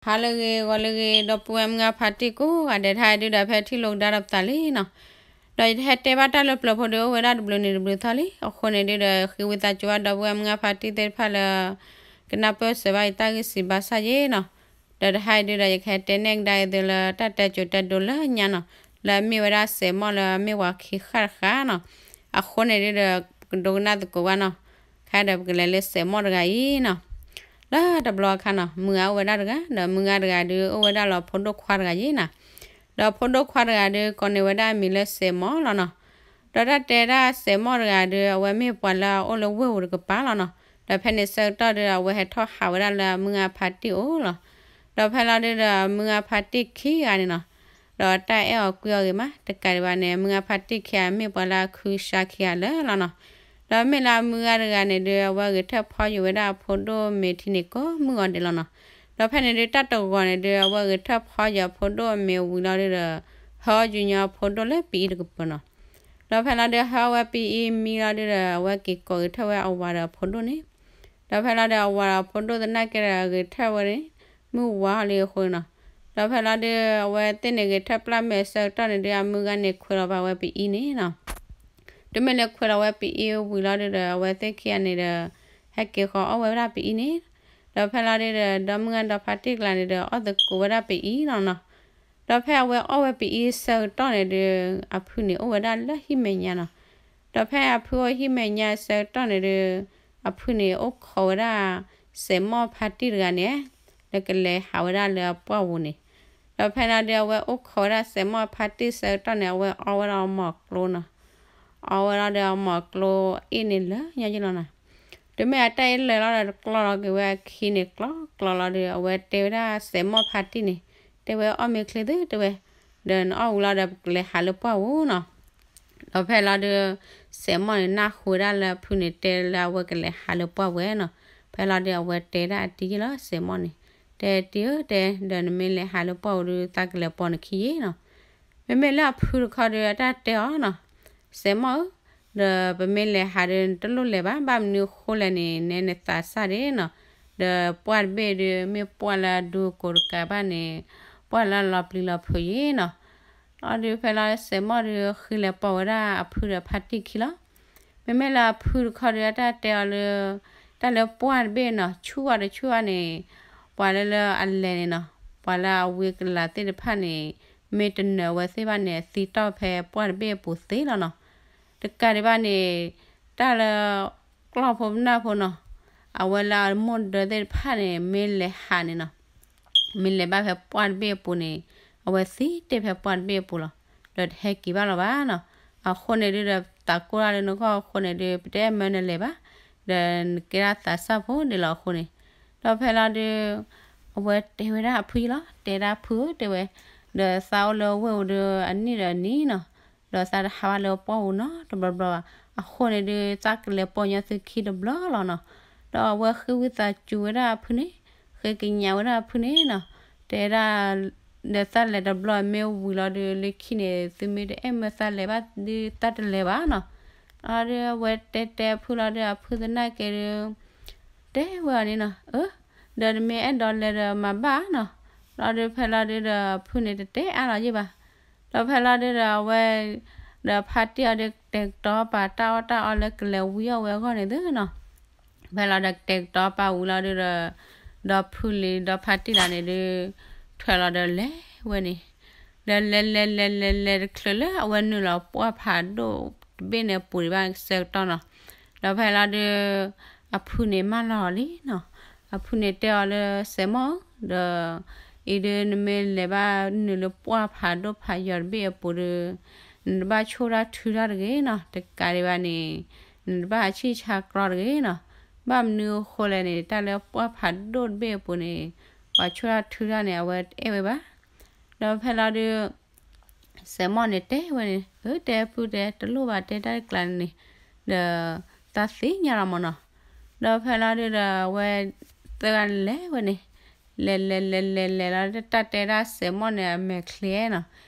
ဟါလၢအဂ့ၤ ဂီၤလၢအဂ့ၤ ဒီပုၢ်ဝဲၢ်မုၢ်ဂၢ်ဖါတံၢ်ကိးဂၤဒဲး တဟါအံၤဒုဒီး ဖဲထံၣ်လိာ်ကဒါဒီးပသးလံနီၤ. ဒီးယတဟဲတဲဘၣ်တၢ်လၢပျၢၤဖိဒု အိၣ်ဝဲဒၣ်တဘျုးနံၤတဘျုးသီလံ. အဃိန့ၣ်ဒုဒီး ဃ့ဝံသးစူၤဘၣ်ဒီပုၢ်ဝဲၢ်မုၢ်ဂၢ်ဖါတံၢ်သ့ၣ်တဖၣ်လၢ ကနၢ်ပၢၢ်စၢၤဘၣ်ယတၢ်ဂ့ၢ်စံးဘၣ်ဆၣ်ယဲနီၤ. ဒီးတဟါအံၤဒုဒီး ယကဟဲတဲနဲၣ်ကဒါအံၤသုလၢတၢ်တဲကိးတဲဒိလၢညါနီၤ, လၢအမ့ၢ်ဝဲဒၣ်စဲးမီၣ်လၢအမ့ၢ်ပှၤခံဃၣ်တဃၣ်နီၤ. အဃိန့ၣ်ဒုဒီး ပကဒိကနၣ်သကိးဘၣ်နီၤ. ခဲဒီးပကလဲၤလၢစဲးမီၣ်တဂၤအံၤနီၤ. လၢတဘျီအခါနီၤ မုၢ်ဂၤအိၣ်ဝဲဒၣ်တဂၤ, ဒီးမုၢ်ဂၤတဂၤဒု အိၣ်ဝဲဒၣ်လၢအဖိဒိၣ်ခွါတဂၤယဲနီၤ. ဒီးအဖိဒိၣ်ခွါတဂၤဒု ကိးန့ၢ်ဝဲဒၣ်အမံၤလၢစဲးမီၣ်လီၤနီၤ. ဒီးတၢ်တဲဒၣ်စဲးမီၣ်တဂၤဒု အဝဲမ့ၢ်ပှၤလၢအအိၣ်လၢဝ့ၢ်ဧိၤတကပၤလီၤနီၤ. ဒီးဖဲန့ၣ်ဆၢကတီၢ်ဒု အဝဲဟဲထီၣ်ဟးဝဲဒၣ်လၢအမုၢ်ဂၤဖါတံၢ်အိၣ်လီၤ. ဒီးဖဲလီၤဒုဒီး အမုၢ်ဂၤဖါတံၢ်ခံဂၤန့ၣ်နီၤ ဒီးတၢ်အဲၣ်အီၤကွံအီၤဂ့ၤမး တကးဒံးဘၣ်န့ၣ် အမုၢ်ဂၤဖါတံၢ်ခံဂၤ မ့ၢ်ပှၤလၢအခုၣ်ဆါခံဂၤလၢာ်လီၤနီၤ. ဒီးမ့ၢ်လၢအမုၢ်ဂၤတဂၤန့ၣ်ဒု အဝဲဂဲၤထၢၣ်ဖီယိာ်ဝဲဒၣ်အဖိဒိၣ်မ့ၤထံန့ၣ်ကိးမုၢ်ဂီၤဒဲးလီၤနီၤ. ဒီးဖဲန့ၣ်ဒု တၢ်တဂီၤန့ၣ်ဒု အဝဲဂဲၤထၢၣ်ဖီယိာ်အဖိဒိၣ်မ့ၤဝံၤလီၤဒုဒီး ဟဲအီၣ်ယူၤညီအဖိဒိၣ်လၢပအံၤတကပၤနီၤ. ဒီးဖဲလီၤဒု ဟဲအီၣ်ဝဲပအံၤမံလီၤဒုဒီး အဝဲက့ၤကိးဂဲၤထၢၣ်ဝဲအဝၤဒီးအဖိဒိၣ်န့ၣ် ဒီးဖဲလီၤဒု အဝၤဒီးအဖိဒိၣ်သနာ်က့ဒီး ဂဲၤထၢၣ်ဝဲန့ၣ် မုၢ်ဝါလံအဃိန့ၣ်နီၤ. ဒီးဖဲလီၤဒု အဝဲသ့ၣ်န့ၣ်ဂဲၤထၢၣ်ပျၢ်မဲာ်အဆၢကတီၢ်န့ၣ်ဒု အမုၢ်ဂၤန့ၣ်ခွဲးလီၤဘၣ်ဝဲပအံၤန့ၣ်နီၤ. တုၤမ့ၢ်လၢခွဲးလီၤဝဲပအံၤဝံၤလီၤဒုဒီး အဝဲသ့ၣ်ခံဂၤန့ၣ်ဒီး ဟဲက့ၤဃီၤအီၣ်ဝဲဒၣ်ပအံၤန့ၣ်. ဒီးဖဲလီၤဒုဒီး ဒီမုၢ်ဂၤဒီးဖါတံၢ်ကျါန့ၣ်ဒီး အီၣ်သကိးဝဲဒၣ်ပအံၤလီၤနီၤ. ဒီးဖဲအဝဲအီၣ်ဝဲပအံၤဆၢကတီၢ်န့ၣ်ဒု အဖုန့ၣ်အိၣ်ဝဲဒၣ်လၢဟံၣ်မဲာ်ညါနီၤ. ဒီးဖဲအဖုအိၣ်ဟံၣ်မဲာ်ညါဆၢကတီၢ်န့ၣ်ဒု အဖုန့ၣ်အိၣ်ခိးဝဲဒၣ် စဲးမီၣ်ဖါတံၢ်တဂၤန့ၣ် လၢကလဲၤဟးဝဲဒၣ်လၢအပှၢ်ပူၤန့ၣ်. ဒီးဖဲလီၤဒု အဝဲအိၣ်ခိးဝဲဒၣ်စဲးမီၣ်ဖါတံၢ်ဆၢကတီၢ်န့ၣ် အဝဲအီဝဲဒၣ်အမီၤကျိနီၤ. အီဝဲလီၤဒီးအမီၤကျိအ့ၣ်န့ၣ်လၢညါယ့ၣ်လီၤနီၤ. တုၤမ့ၢ်အတၢ်အ့ၣ်လၢာ်လီၤဒီး တကျီလီၤက့ၤဝဲအခံန့ၣ် ကျီကျီလီၤဒီး အဝဲတဲဝဲဒၣ်စဲးမီၣ်ဖါတံၢ်န့ၣ်, တဲဝဲအီၣ်မ့ၤချ့သုတဲဝဲ, ဒီးနအီၣ်ဝံၤလီၤဒီး ပကလဲၤဟးလၢပှၢ်ပူၤနီၤ. ဒီးဖဲလီၤဒု စဲးမီၣ်န့ၣ် နၢ်ဟူဝဲဒၣ်လၢအဖုန့ၣ် တဲလၢအဝဲကလဲၤဟးလၢပှၢ်ပူၤနီၤ. ဖဲလီၤဒု အဝဲတဲဒၣ်အတံၤယ့ၣ်လီၤ စဲးမီၣ်န့ၣ်, တဲတံၤဧၢတဲ, ဒီးနမ့ၢ်လဲၤဟးလၢပှၢ်ပူၤဒု သးကလဲၤပိာ်နခံယ့ၣ်နီၤ. မ့မ့ၢ်လၢအဖုတခီဒု အတၢ်တဲအီၤနီၤ, စဲးမီၣ်ဧၢ, ဒီးပမ့ၢ်လဲၤဟးဒု နတလိၣ်လဲၤဘၣ်, ဘၣ်မနုၤအဃိလဲၣ်န့ၣ် နဲနသးစၢ်ဒၣ်နီၤ. ဒီးပှၢ်တဘ့ၣ်ဒု မ့ၢ်ပှၢ်လၢအဒူကိးတကးဘၣ်န့ၣ် ပှၢ်လၢအလီၤပျံၤလီၤဖုးယ့ၣ်နီၤ. အီၤဒု ဖဲလီၤစဲးမီၣ်ဒု ဃ့လဲၤပိာ်ဝဲဒၣ်အဖုဒီးဖါတံၢ်ခံလီၤ. မ့မ့ၢ်လၢအဖုတခီဒု အတၢ်တဲအီၤလၢ တၢ်လၢပှၢ်တဘ့ၣ်နီၤ ဆူၣ်အီၤတဆူၣ်အီၤန့ၣ် ပှၤလၢလၢအလဲၤန့ၣ်နီၤ, ပှၤလၢအဝံကလၤသ့ၣ်တဖၣ်န့ၣ် မ့ၢ်တနၢၤအဝဲသ့ၣ်ဘၣ်န့ၣ် အသံတီၢ်ဖဲပှၢ်တဘ့ၣ်အပူၤသ့လီၤနီၤ. တကးဒံးဘၣ်န့ၣ် တၢ်လၢ ကျီၢ်ဖိပနၢ်ဖိနီၤ, အဝဲလၢအမိၢ်ဒၢသ့ၣ်တဖၣ်န့ၣ် မ့ၢ်လဲၤဟးန့ၣ်နီၤ, မ့ၢ်လဲၤဘၣ်ဖဲပှၢ်တဘ့ၣ်အပူၤန့ၣ် အဝဲသံတ့ၢ်ဖဲပှၢ်တဘ့ၣ်အပူၤလီၤ. ဒီးတဟဲက့ၤဘၣ်လီၤဘၣ်နီၤ. အဃိန့ၣ်ဒုဒီး သးကိၢ်တၢ်လၢနဂီၢ်အဃိန့ၣ်ဒု ပတအဲၣ်မၢနလဲၤဘၣ်, ဒီးနကဲဒၣ်သးစၢ်ဖိဒ်လီၤအဃိန့ၣ်. ဒီးဖဲလီၤဒု အဝဲတဲဝဲဒၣ်အဖုယ့ၣ်လီၤ, တဲဒၣ်ဖုဧၢတဲဝဲ, ဒီးသးအိၣ်လၢဝ့ၢ်ပူၤဒု အနံၣ်ဒီးအနံၣ်နီၤ, ဒီးသးတဟးဘၣ်လၢပှၢ်ပူၤနီတဘျီဘျီဘၣ်. အဃိန့ၣ်ဒု သးကလဲၤပိာ်ညီသုခံတဘျီလီၤနီၤ. ဒီးအဝဲဃ့ဝံသးစူၤဝဲဒၣ်အဖုန့ၣ်, ဃ့ကညးဝဲဒၣ်အဖုန့ၣ်နီၤ, တဲဒၣ် ဒီးသးလဲၤတဘျီမ့ၢ်ဝံၤလီၤဒု လၢခံန့ၣ် သုမ့ၢ်တအဲၣ်မၢသးလဲၤဘၣ်ဒု သးတလဲၤဘၣ်နီၤ. အီၤဒု အဝဲတဲတဲအဖုလီၤဒု အဖုသနာ်က့ဒု တဲဝဲအီၤန့ၣ်နီၤ, အၢ, ဒီးနမ့ၢ်အဲၣ်ဒိးလဲၤဒီးမၤဘၣ်နီၤ. လီၤဒု ဖဲလီၤဒုဒီး အဖုန့ၣ်တတဲအါလီၤယ့ၣ်ဘၣ်. ဒီးဖဲလီၤဒုဒီးအဝဲ ဒီးဖါတံၢ်အီၤဒု ကတဲာ်ကတီၤပာ်တၢ်အီၣ်တၢ်အီလၢကလဲၤဝံအီၣ်ဝဲအဂီၢ်န့ၣ်သုနီၤ. ဖဲလီၤဒီးကတဲာ်ကတီၤပာ်ဝံၤလီၤဒုဒီး ဒီဖုလံၤဒီဖါတံၢ်လၢန့ၣ်ဒု ထွဲလီၤဒီးလဲၤဝဲန့ၣ်, ဒီးလဲၤလဲၤလဲၤလဲၤလဲၤတချုးလၢအဝဲနုာ်လီၤပှၢ်ဖးဒိၣ်တဘ့ၣ်န့ၣ်အပူၤဒံးဘၣ်ဆၢကတီၢ်နီၤ. ဒီးဖဲလီၤဒု အဖုန့ၣ်မၢလီၤအီၤလံနီၤ. အဖုန့ၣ်တဲအီၤလၢစဲးမီၣ်ဧၢ, ဒီး အံၤဒု နမ့ၢ်လဲၤဘၣ်နုာ်လၢပှၢ်ဖးဒိၣ်ဖးယီၤတဘ့ၣ်အပူၤဒု နတဘၣ်ဆိၣ်တၢ်ထုတၢ်တဂ့ၤနီၤ. တကးဒံးဘၣ်န့ၣ် နတဘၣ်ဆံၣ်ဆါကြီတဂ့ၤနီၤ. ဘၣ်မနုၤအဃိလဲၣ်န့ၣ် တၢ်လၢပှၢ်ဖးဒိၣ်တဘ့ၣ်အပူၤန့ၣ် ပှၤဆိၣ်တၢ်ထုတၢ်န့ၣ် အဝဲတအဲၣ်ဝဲဘၣ်. ဒီးဖဲလီၤဒု စဲးမီၣ်န့ၣ်တဲဝဲန့ၣ်, အၢ တဲဖုတဲ တလိၣ်ဘၣ်တဲတၢ်တကျါန့ၣ်, ဒီးသးသ့ၣ်ညါလီၤမၢ်နီၤ. ဒီးဖဲလီၤဒုဒီးအဝဲ သၢဂၤန့ၣ်လဲၤဝဲန့ၣ်, လဲၤလဲၤလဲၤလဲၤလဲၤလီၤ တၢ်တဲဒၣ်စဲးမီၣ်န့ၣ် အမဲာ်ချ့နီၤ.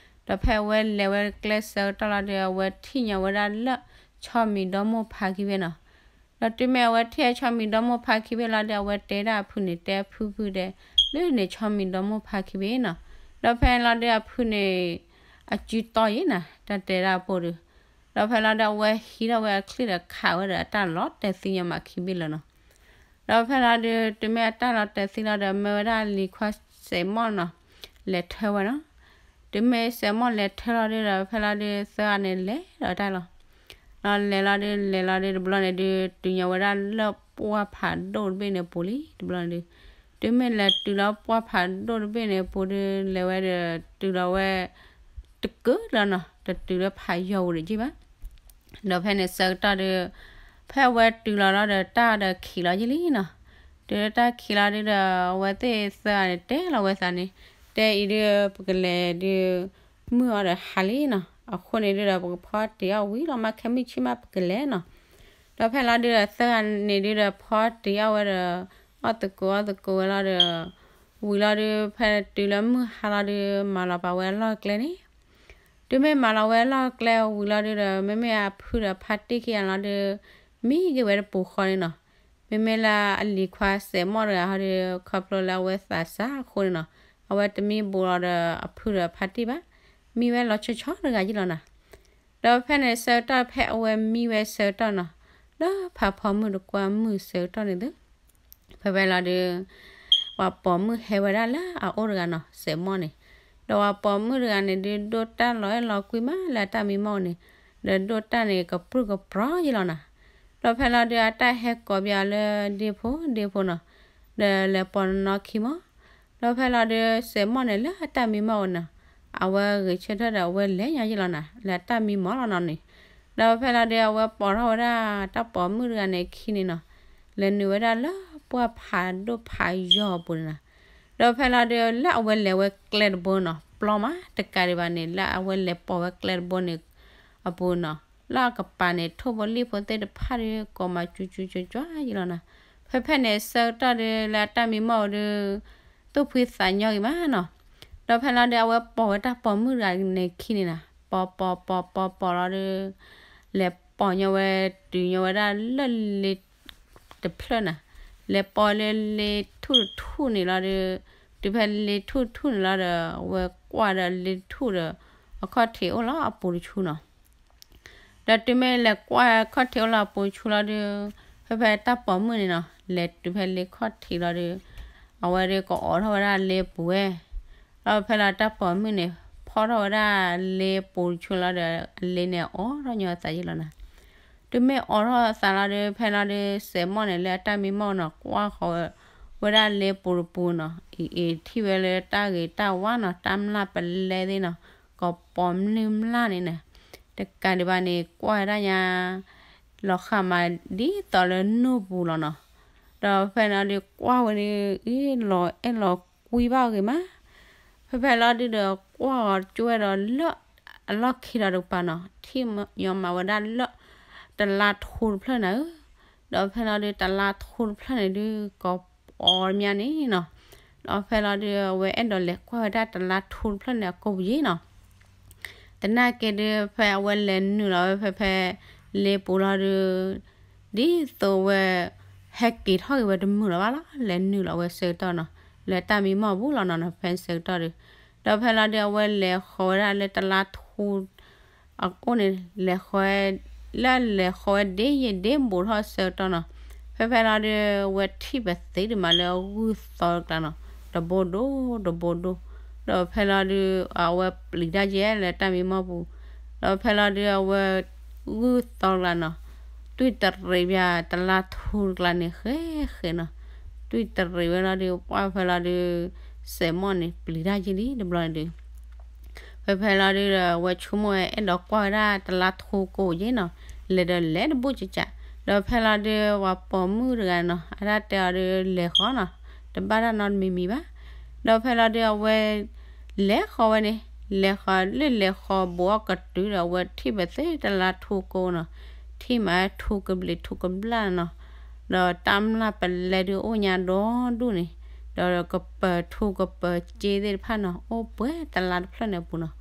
ဒီးဖဲအဝဲလဲၤဝဲကျဲဆၢကတီၢ်လီၤဒု အဝဲထံၣ်ညီဝဲဒၣ်လၢ ဆီမံၤဒီမိၢ်ဖါခံဘ့ၣ်နီၤ. ဒီးတုၤမ့ၢ်အဝဲထံၣ်အဆီမံၤဒီမိၢ်ဖါခံဘ့ၣ်လီၤဒု အဝဲတဲဒၣ်အဖုန့ၣ် တဲဖုဖုတဲ, လၢန့ၣ်ဆီမံၤဒီမိၢ်ဖါခံဘ့ၣ်နီၤ. ဒီးဖဲလီၤဒုးအဖုန့ၣ် အစုတီယံၤနၤ တၢ်တဲဒၣ်အပိၢ်ဒုး, ဒီးဖဲလီၤဒုးအဝဲဟံးထီၣ်ဝဲအချံၣ်ဒီး ခးဝဲဒီးအတၢ်လီၤတဲာ်သံညီမးခံဘ့ၣ်လၢာ်နီၤ. ဒီးဖဲလီၤဒုး တုၤမ့ၢ်အတၢ်လီၤတဲာ်သံလီၤဒီး မၢဝဲဒၣ်လံၤခွါစဲးမီၢ်နီၤ လဲၤထၢဝဲနီၤ. တုၤမ့ၢ်စဲးမီၢ်လဲၤထၢလီၤဒုးဒီး ဖဲလီၤဒုးသၢဂၤန့ၣ်လဲၤဒီးတၢ်လီၤ. ဒီးလဲၤလီၤဒုး လဲၤလီၤဒုးတဘျီန့ၣ်ဒုး တုၤညီဝဲဒၣ်လၢပှၢ်ဖးဒိၣ်တဘ့ၣ်န့ၣ်ပူၤလံ တဘျီန့ၣ်ဒုး, တုၤမ့ၢ်လဲၤတုၤလီၤပှၢ်ဖးဒိၣ်တဘ့ၣ်န့ၣ်ပူၤဒုး လဲၤဝဲဒီးတုၤလီၤဝဲ တကုာ်လီၤနီၤ တတုၤလၢဖးယီၤပူၤဒံးက့ဘၣ်. ဒီးဖဲန့ၣ်ဆၢကတီၢ်ဒုး ဖဲအဝဲတုၤလီၤလီၤဒီးတၢ်ဒီးခံးလီၤယံၤလံနီၤ. တုၤလၢတၢ်ခံးလီၤဒုးဒီး အဝဲသ့ၣ်သၢဂၤန့ၣ်တဲလီၤဝဲသးန့ၣ်, တဲအံၤဒုး ပကလဲၤဒုး မုၢ်အီၤဒီးဟါလံနီၤ. အဃိန့ၣ်ဒုးဒီး ပကဖီတ့ၢ်အီၣ်ဝံၤလီၤ မ့ၢ်ခဲမုၢ်ဆ့ၣ်မးပကလဲၤနီၤ. ဒီးဖဲလီၤဒုးဒီးသၢဂၤန့ၣ်ဒုးဒီး ဖီတ့ၢ်အီၣ်ဝဲဒီး အီၣ်သကိးအီၣ်သကိးဝဲလီၤဒီး ဝံၤလီၤဒုး ဖဲတုၤလၢမုၢ်ဟါလီၤဒုး မၤလီၤပာ်ဝဲအလီၢ်အကျဲန့ၣ် တုၤမ့ၢ်မၤလီၤဝဲအလီၢ်အကျဲဝံၤလီၤဒုးဒီး မ့မ့ၢ်အဖုဒီးဖါတံၢ်ခံဂၤလီၤဒုး မံက့ၤဝဲတပူၤဃီန့ၣ်နီၤ. မ့မ့ၢ်လၢအလံၤခွါစဲးမီၢ်တဂၤဟီဒုး ခီဖျိလၢအဝဲသးစၢ်အဃိန့ၣ်နီၤ အဝဲတမံဘူးလီၤဒီးအဖုဒီးဖါတံၢ်ဘၣ်, မံဝဲလီၤဆီဆီတဂၤယံၤလီၤနၤ. ဒီးဖဲန့ၣ်ဆၢကတီၢ်ဖဲအဝဲမံဝဲဆၢကတီၢ်နီၤ လၢဖးဖီမုၢ်တကွၢ်မုၢ်ဆၢကတီၢ်န့ၣ်သု ဖဲဖဲလီၤဒုး ပှၤပိာ်မုၣ်ဟဲဝဲဒၣ်လၢအအိၣ်တဂၤနီၤ စဲးမီၢ်န့ၣ်, ဒီးပှၤပိာ်မုၣ်တဂၤန့ၣ်ဒုး ဒိၣ်တၢ်လီၤအဲၣ်လီၤကွံမးလၢအတၢ်မံမီၢ်န့ၣ်, ဒီးဒိၣ်တၢ်န့ၣ် ကပြုၢ်ကပြီၤယံၤလီၤနၤ. ဒီးဖဲလီၤဒုး အတၢ်ဟဲကိးပၠးလၢဒ့ဖိဒ့ဖိနီၤ, ဒီးလဲၤပိာ်နီၢ်ခံမီၢ်, ဒီးဖဲလီၤဒုး စဲးမီၢ်န့ၣ်လၢအတၢ်မံမီၢ်အိၣ်နီၤ, အဝဲဂဲၤဆၢထၢၣ်ဒီးအဝဲလဲၤညါယံၤလီၤနၤ လၢအတၢ်မံမီၢ်လီၤနီၤန့ၣ်. ဒီးဖဲလီၤဒုး အဝဲပိာ်ထီၣ်ဝဲဒၣ်တၢ်ပိာ်မုၣ်တဂၤန့ၣ်ခံန့ၣ်နီၤ, လဲၤနုာ်ဝဲဒၣ်လၢပှၢ်ဖးဒိၣ်ဖးယီၤအပူၤန့ၣ်နီၤ. ဒီးဖဲလီၤဒုး လၢအဝဲလဲၤဝဲကျဲတဘိနီၤ ပျီမးတကးဒံးဘၣ်န့ၣ် လၢအဝဲလဲၤပိာ်ဝဲကျဲတဘိန့ၣ် အပူၤနီၤ, လၢအကပၤန့ၣ် ထိၣ်ဖိလံၣ်ဖိသ့ၣ်တဖၣ်ဒီး ကိးမၤကၠူကၠူကၠွယံၤလီၤနၤ. ဖဲဖဲန့ၣ်ဆၢကတီၢ်ဒုး လၢအတၢ်မံမီၢ်အိၣ်ဒုး သူၣ်ဖှံသးညီဂ့ၤမးနီၤ. ဒီးဖဲလီၤဒုး အဝဲပိာ်ဝဲတၢ်ပိာ်မုၣ်တဂၤန့ၣ်ခံန့ၣ်နၤ, ပိာ်ပိာ်ပိာ်ပိာ်ပိာ်လီၤဒုး လဲၤပိာ်ညီဝဲ တုၤညီဝဲဒၣ်လၢလ့တဖျၢၣ်နၤ, လဲၤပိာ်လၢလ့ထူၣ်တထူၣ်န့ၣ်လီၤဒုး, တုၤဖဲလ့ထူၣ်တထူၣ်န့ၣ်လီၤဒီး အဝဲကွၢ်ဒီးလ့ထူၣ်ဒီး အခီၣ်ထံးအိၣ်လီၤအပူၤတဆူနီၤ. ဒီးတုၤမ့ၢ်လဲၤကွၢ်ခီၣ်ထံးအိၣ်လီၤအပူၤတဆူလီၤဒုး ဖဲဖဲတၢ်ပိာ်မုၣ်န့ၣ်နီၤ လဲၤတုၤဖဲလ့ခီၣ်ထံးလီၤဒုး အဝဲဒုးကအိးထီၣ်ဝဲဒၣ်လ့ပူၤဝဲ, ဒီးဖဲလီၤတၢ်ပိာ်မုၣ်န့ၣ် ဖီၣ်ထီၣ်ဝဲဒၣ်လ့ပူၤတဆူလီၤဒီး အလ့န့ၣ်အိးထီၣ်ညီအသးယံၤလီၤနၤ. တုၤမ့ၢ်အိးထီၣ်အသးလီၤဒုး ဖဲလီၤဒုး စဲးမီၢ်န့ၣ် လၢအတၢ်မံမီၢ်နီၤ ကွၢ်ဃီၤဝဲဒၣ်လ့ပူၤတပူၤနီၤ အံၤအံၤထံၣ်ဝဲလၢတၢ်ဂ့ၤတၢ်ဝါနီၤ တၢ်မျၢ်ပလဲသ့ၣ်နီၤ ကိးပီၤမျၢ်မျၢ်န့ၣ်နၤ, တကးဒံးဘၣ်န့ၣ် ကွၢ်ဝဲဒၣ်ညါ လီၤဃာ်မးဒ်သိးလၢနူၢ်ပူၤလီၤနီၤ. ဒီးဖဲလီၤဒုးကွၢ်ဝဲဒုး အ့ၣ်လီၤအဲၣ်လီၤကွံဘၣ်ဂ့ၤမး, ဖဲဖဲလီၤဒုးဒီးကွၢ်အီၤကၠိဝဲဒီးလၢ အလီၢ်ခံဒီးတကပၤနီၤ ထံၣ်ညီမးဝဲဒၣ်လၢ တလါထူတဖျၢၣ်နၤဧၢ, ဒီးဖဲလီၤဒုးတလါထူတဖျၢၣ်န့ၣ်ဒုး ကိးပီၤမျၢ်န့ၣ်နီၤ, ဒီးဖဲလီၤဒုးအဝဲအဲၣ်ဒိးလဲၤကွၢ်ဝဲဒၣ်တလါထူတဖျၢၣ်န့ၣ်အကိာ်ပူၤယံၤနီၤ သနာ်က့ဒုး ဖဲအဝဲလဲၤနုာ်လီၤဝဲဖဲဖဲ လ့ပူၤလီၤဒုး ဒ်သိးဝဲ ဟဲက့ၤထီၣ်က့ၤဝဲတမုာ်လီၤဘၣ်လီၤ လဲၤနုာ်လီၤဝဲဆၢကတီၢ်နီၤ လၢတၢ်မံမီၢ်ပူၤလီၤနီၤ ဖဲဆၢကတီၢ်ဒုး ဒီးဖဲလီၤဒုး အဝဲလဲၤဃီၤဝဲဒၣ်လၢတလါထူ အအိၣ်န့ၣ် လဲၤဃီၤ လၢလဲၤဃီၤဝဲဒ့ယံၤဒ့ဘူးထီၣ်ဆၢကတီၢ်နီၤ ဖဲဖဲလီၤဒုး အဝဲထံၣ်ပသ့ဒုးမးလၢဂုၢ်သီတကျါနီၤ တဘိဒိၣ်တဘိဒိၣ် ဒီးဖဲလီၤဒုး အဝဲပျံၤတၢ်ယဲလၢတၢ်မံမီၢ်ပူၤ ဒီးဖဲလီၤဒုး အဝဲ ဂုၢ်သီတကျါနီၤ တွံၢ်တရံးပၠးတလါထူတကျါန့ၣ် ဃဲဃဲနီၤ တွံၢ်တရံးဝဲလီၤဒုး ပှၢ်ဖဲလီၤဒုး စဲးမီၢ်န့ၣ် ပျံၤတၢ်ယံၤလံတဘျီန့ၣ်ဒုး ဖဲဖဲလီၤဒုးဒီး အဝဲဆိကမိၣ်ဝဲအဲၣ်ဒိးကွၢ်ဝဲဒၣ်တလါထူကိးယ့ၣ်နီၤ လဲၤဒီးလဲၤတဘူၣ်ကကး ဒီးဖဲလီၤဒုး ပှၤပိာ်မုၣ်တဂၤနီၤ အတၢ်တဲအီၤဒုး လဲၤဃီနီၤ တဘၣ်တၢ်နီတမံၤမံၤဘၣ် ဒီးဖဲလီၤဒုးအဝဲ လဲၤဃီၤဝဲန့ၣ် လဲၤဃီၤလၢလဲၤဃီၤဘူးအီၣ်ကတုၤဒီး အဝဲထံၣ်ပသ့တလါထူကိးနီၤ ထံၣ်မးထူကဘျံးထူကဘျၣ်နီၤ ဒီးတၢ်မျၢ်ပလဲဒုးအိၣ်ညါဒီဒူၣ်န့ၣ် ဒီးကပၤထူကပၤစ့သ့ၣ်တဖၣ်နီၤ အိၣ်ပှဲၤတလါတဖျၢၣ်န့ၣ်အပူၤနီၤ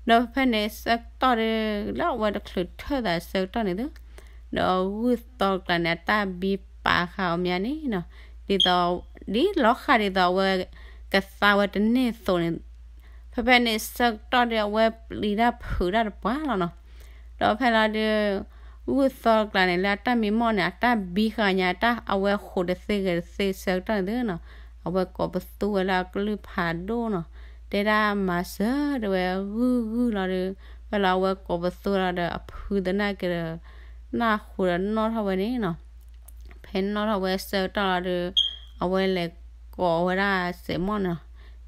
ဒီးဖဲန့ၣ်ဆၢကတီၢ်ဒုး လၢအဝဲတချုးထၢၣ်သးဆၢကတီၢ်န့ၣ်သု ဒီးဂုၢ်သီတကျါန့ၣ် အတၢ်ဘံပာ်ဃာ်အီၤမးန့ၣ်နီၤ ဒ်သိး ဒ်လီၤဃာ်ဒ်သိးအဝဲ ကသါဝဲတန့ၢ်အသိးန့ၣ်, ဖဲဖဲန့ၣ်ဆၢကတီၢ်ဒီး အဝဲပျံၤတၢ်ဖုးတၢ်တပှၢ်လီၤနီၤ. ဒီးဖဲလီၤဒုး ဂုၢ်သီတကျါန့ၣ် လၢအတၢ်မံမီၢ်န့ၣ် အတၢ်ဘံဃာ်ညါ တၢ်အဝဲဃိးတသ့ဂဲၤတသ့ဆၢကတီၢ်န့ၣ်သ့နီၤ, အဝဲကိးပသူဝဲလၢအကလုၢ်ဖးဒိၣ်နီၤ, တဲဒၣ်မၤစၢၤတဲဝဲ ဂုၢ်ဂုၢ်လီၤဒီး ဖဲလီၤအဝဲကိးပသူလီၤဒီး အဖုသနာ်က့ဒီး နၢ်ဟူဒီးနီၣ်ထီၣ်ဝဲန့ၣ်နီၤ. ဖဲနီၣ်ထီၣ်ဝဲဆၢကတီၢ်လီၤဒီး အဝဲလဲၤကိးဝဲဒၣ်စဲးမီၢ်နီၤ,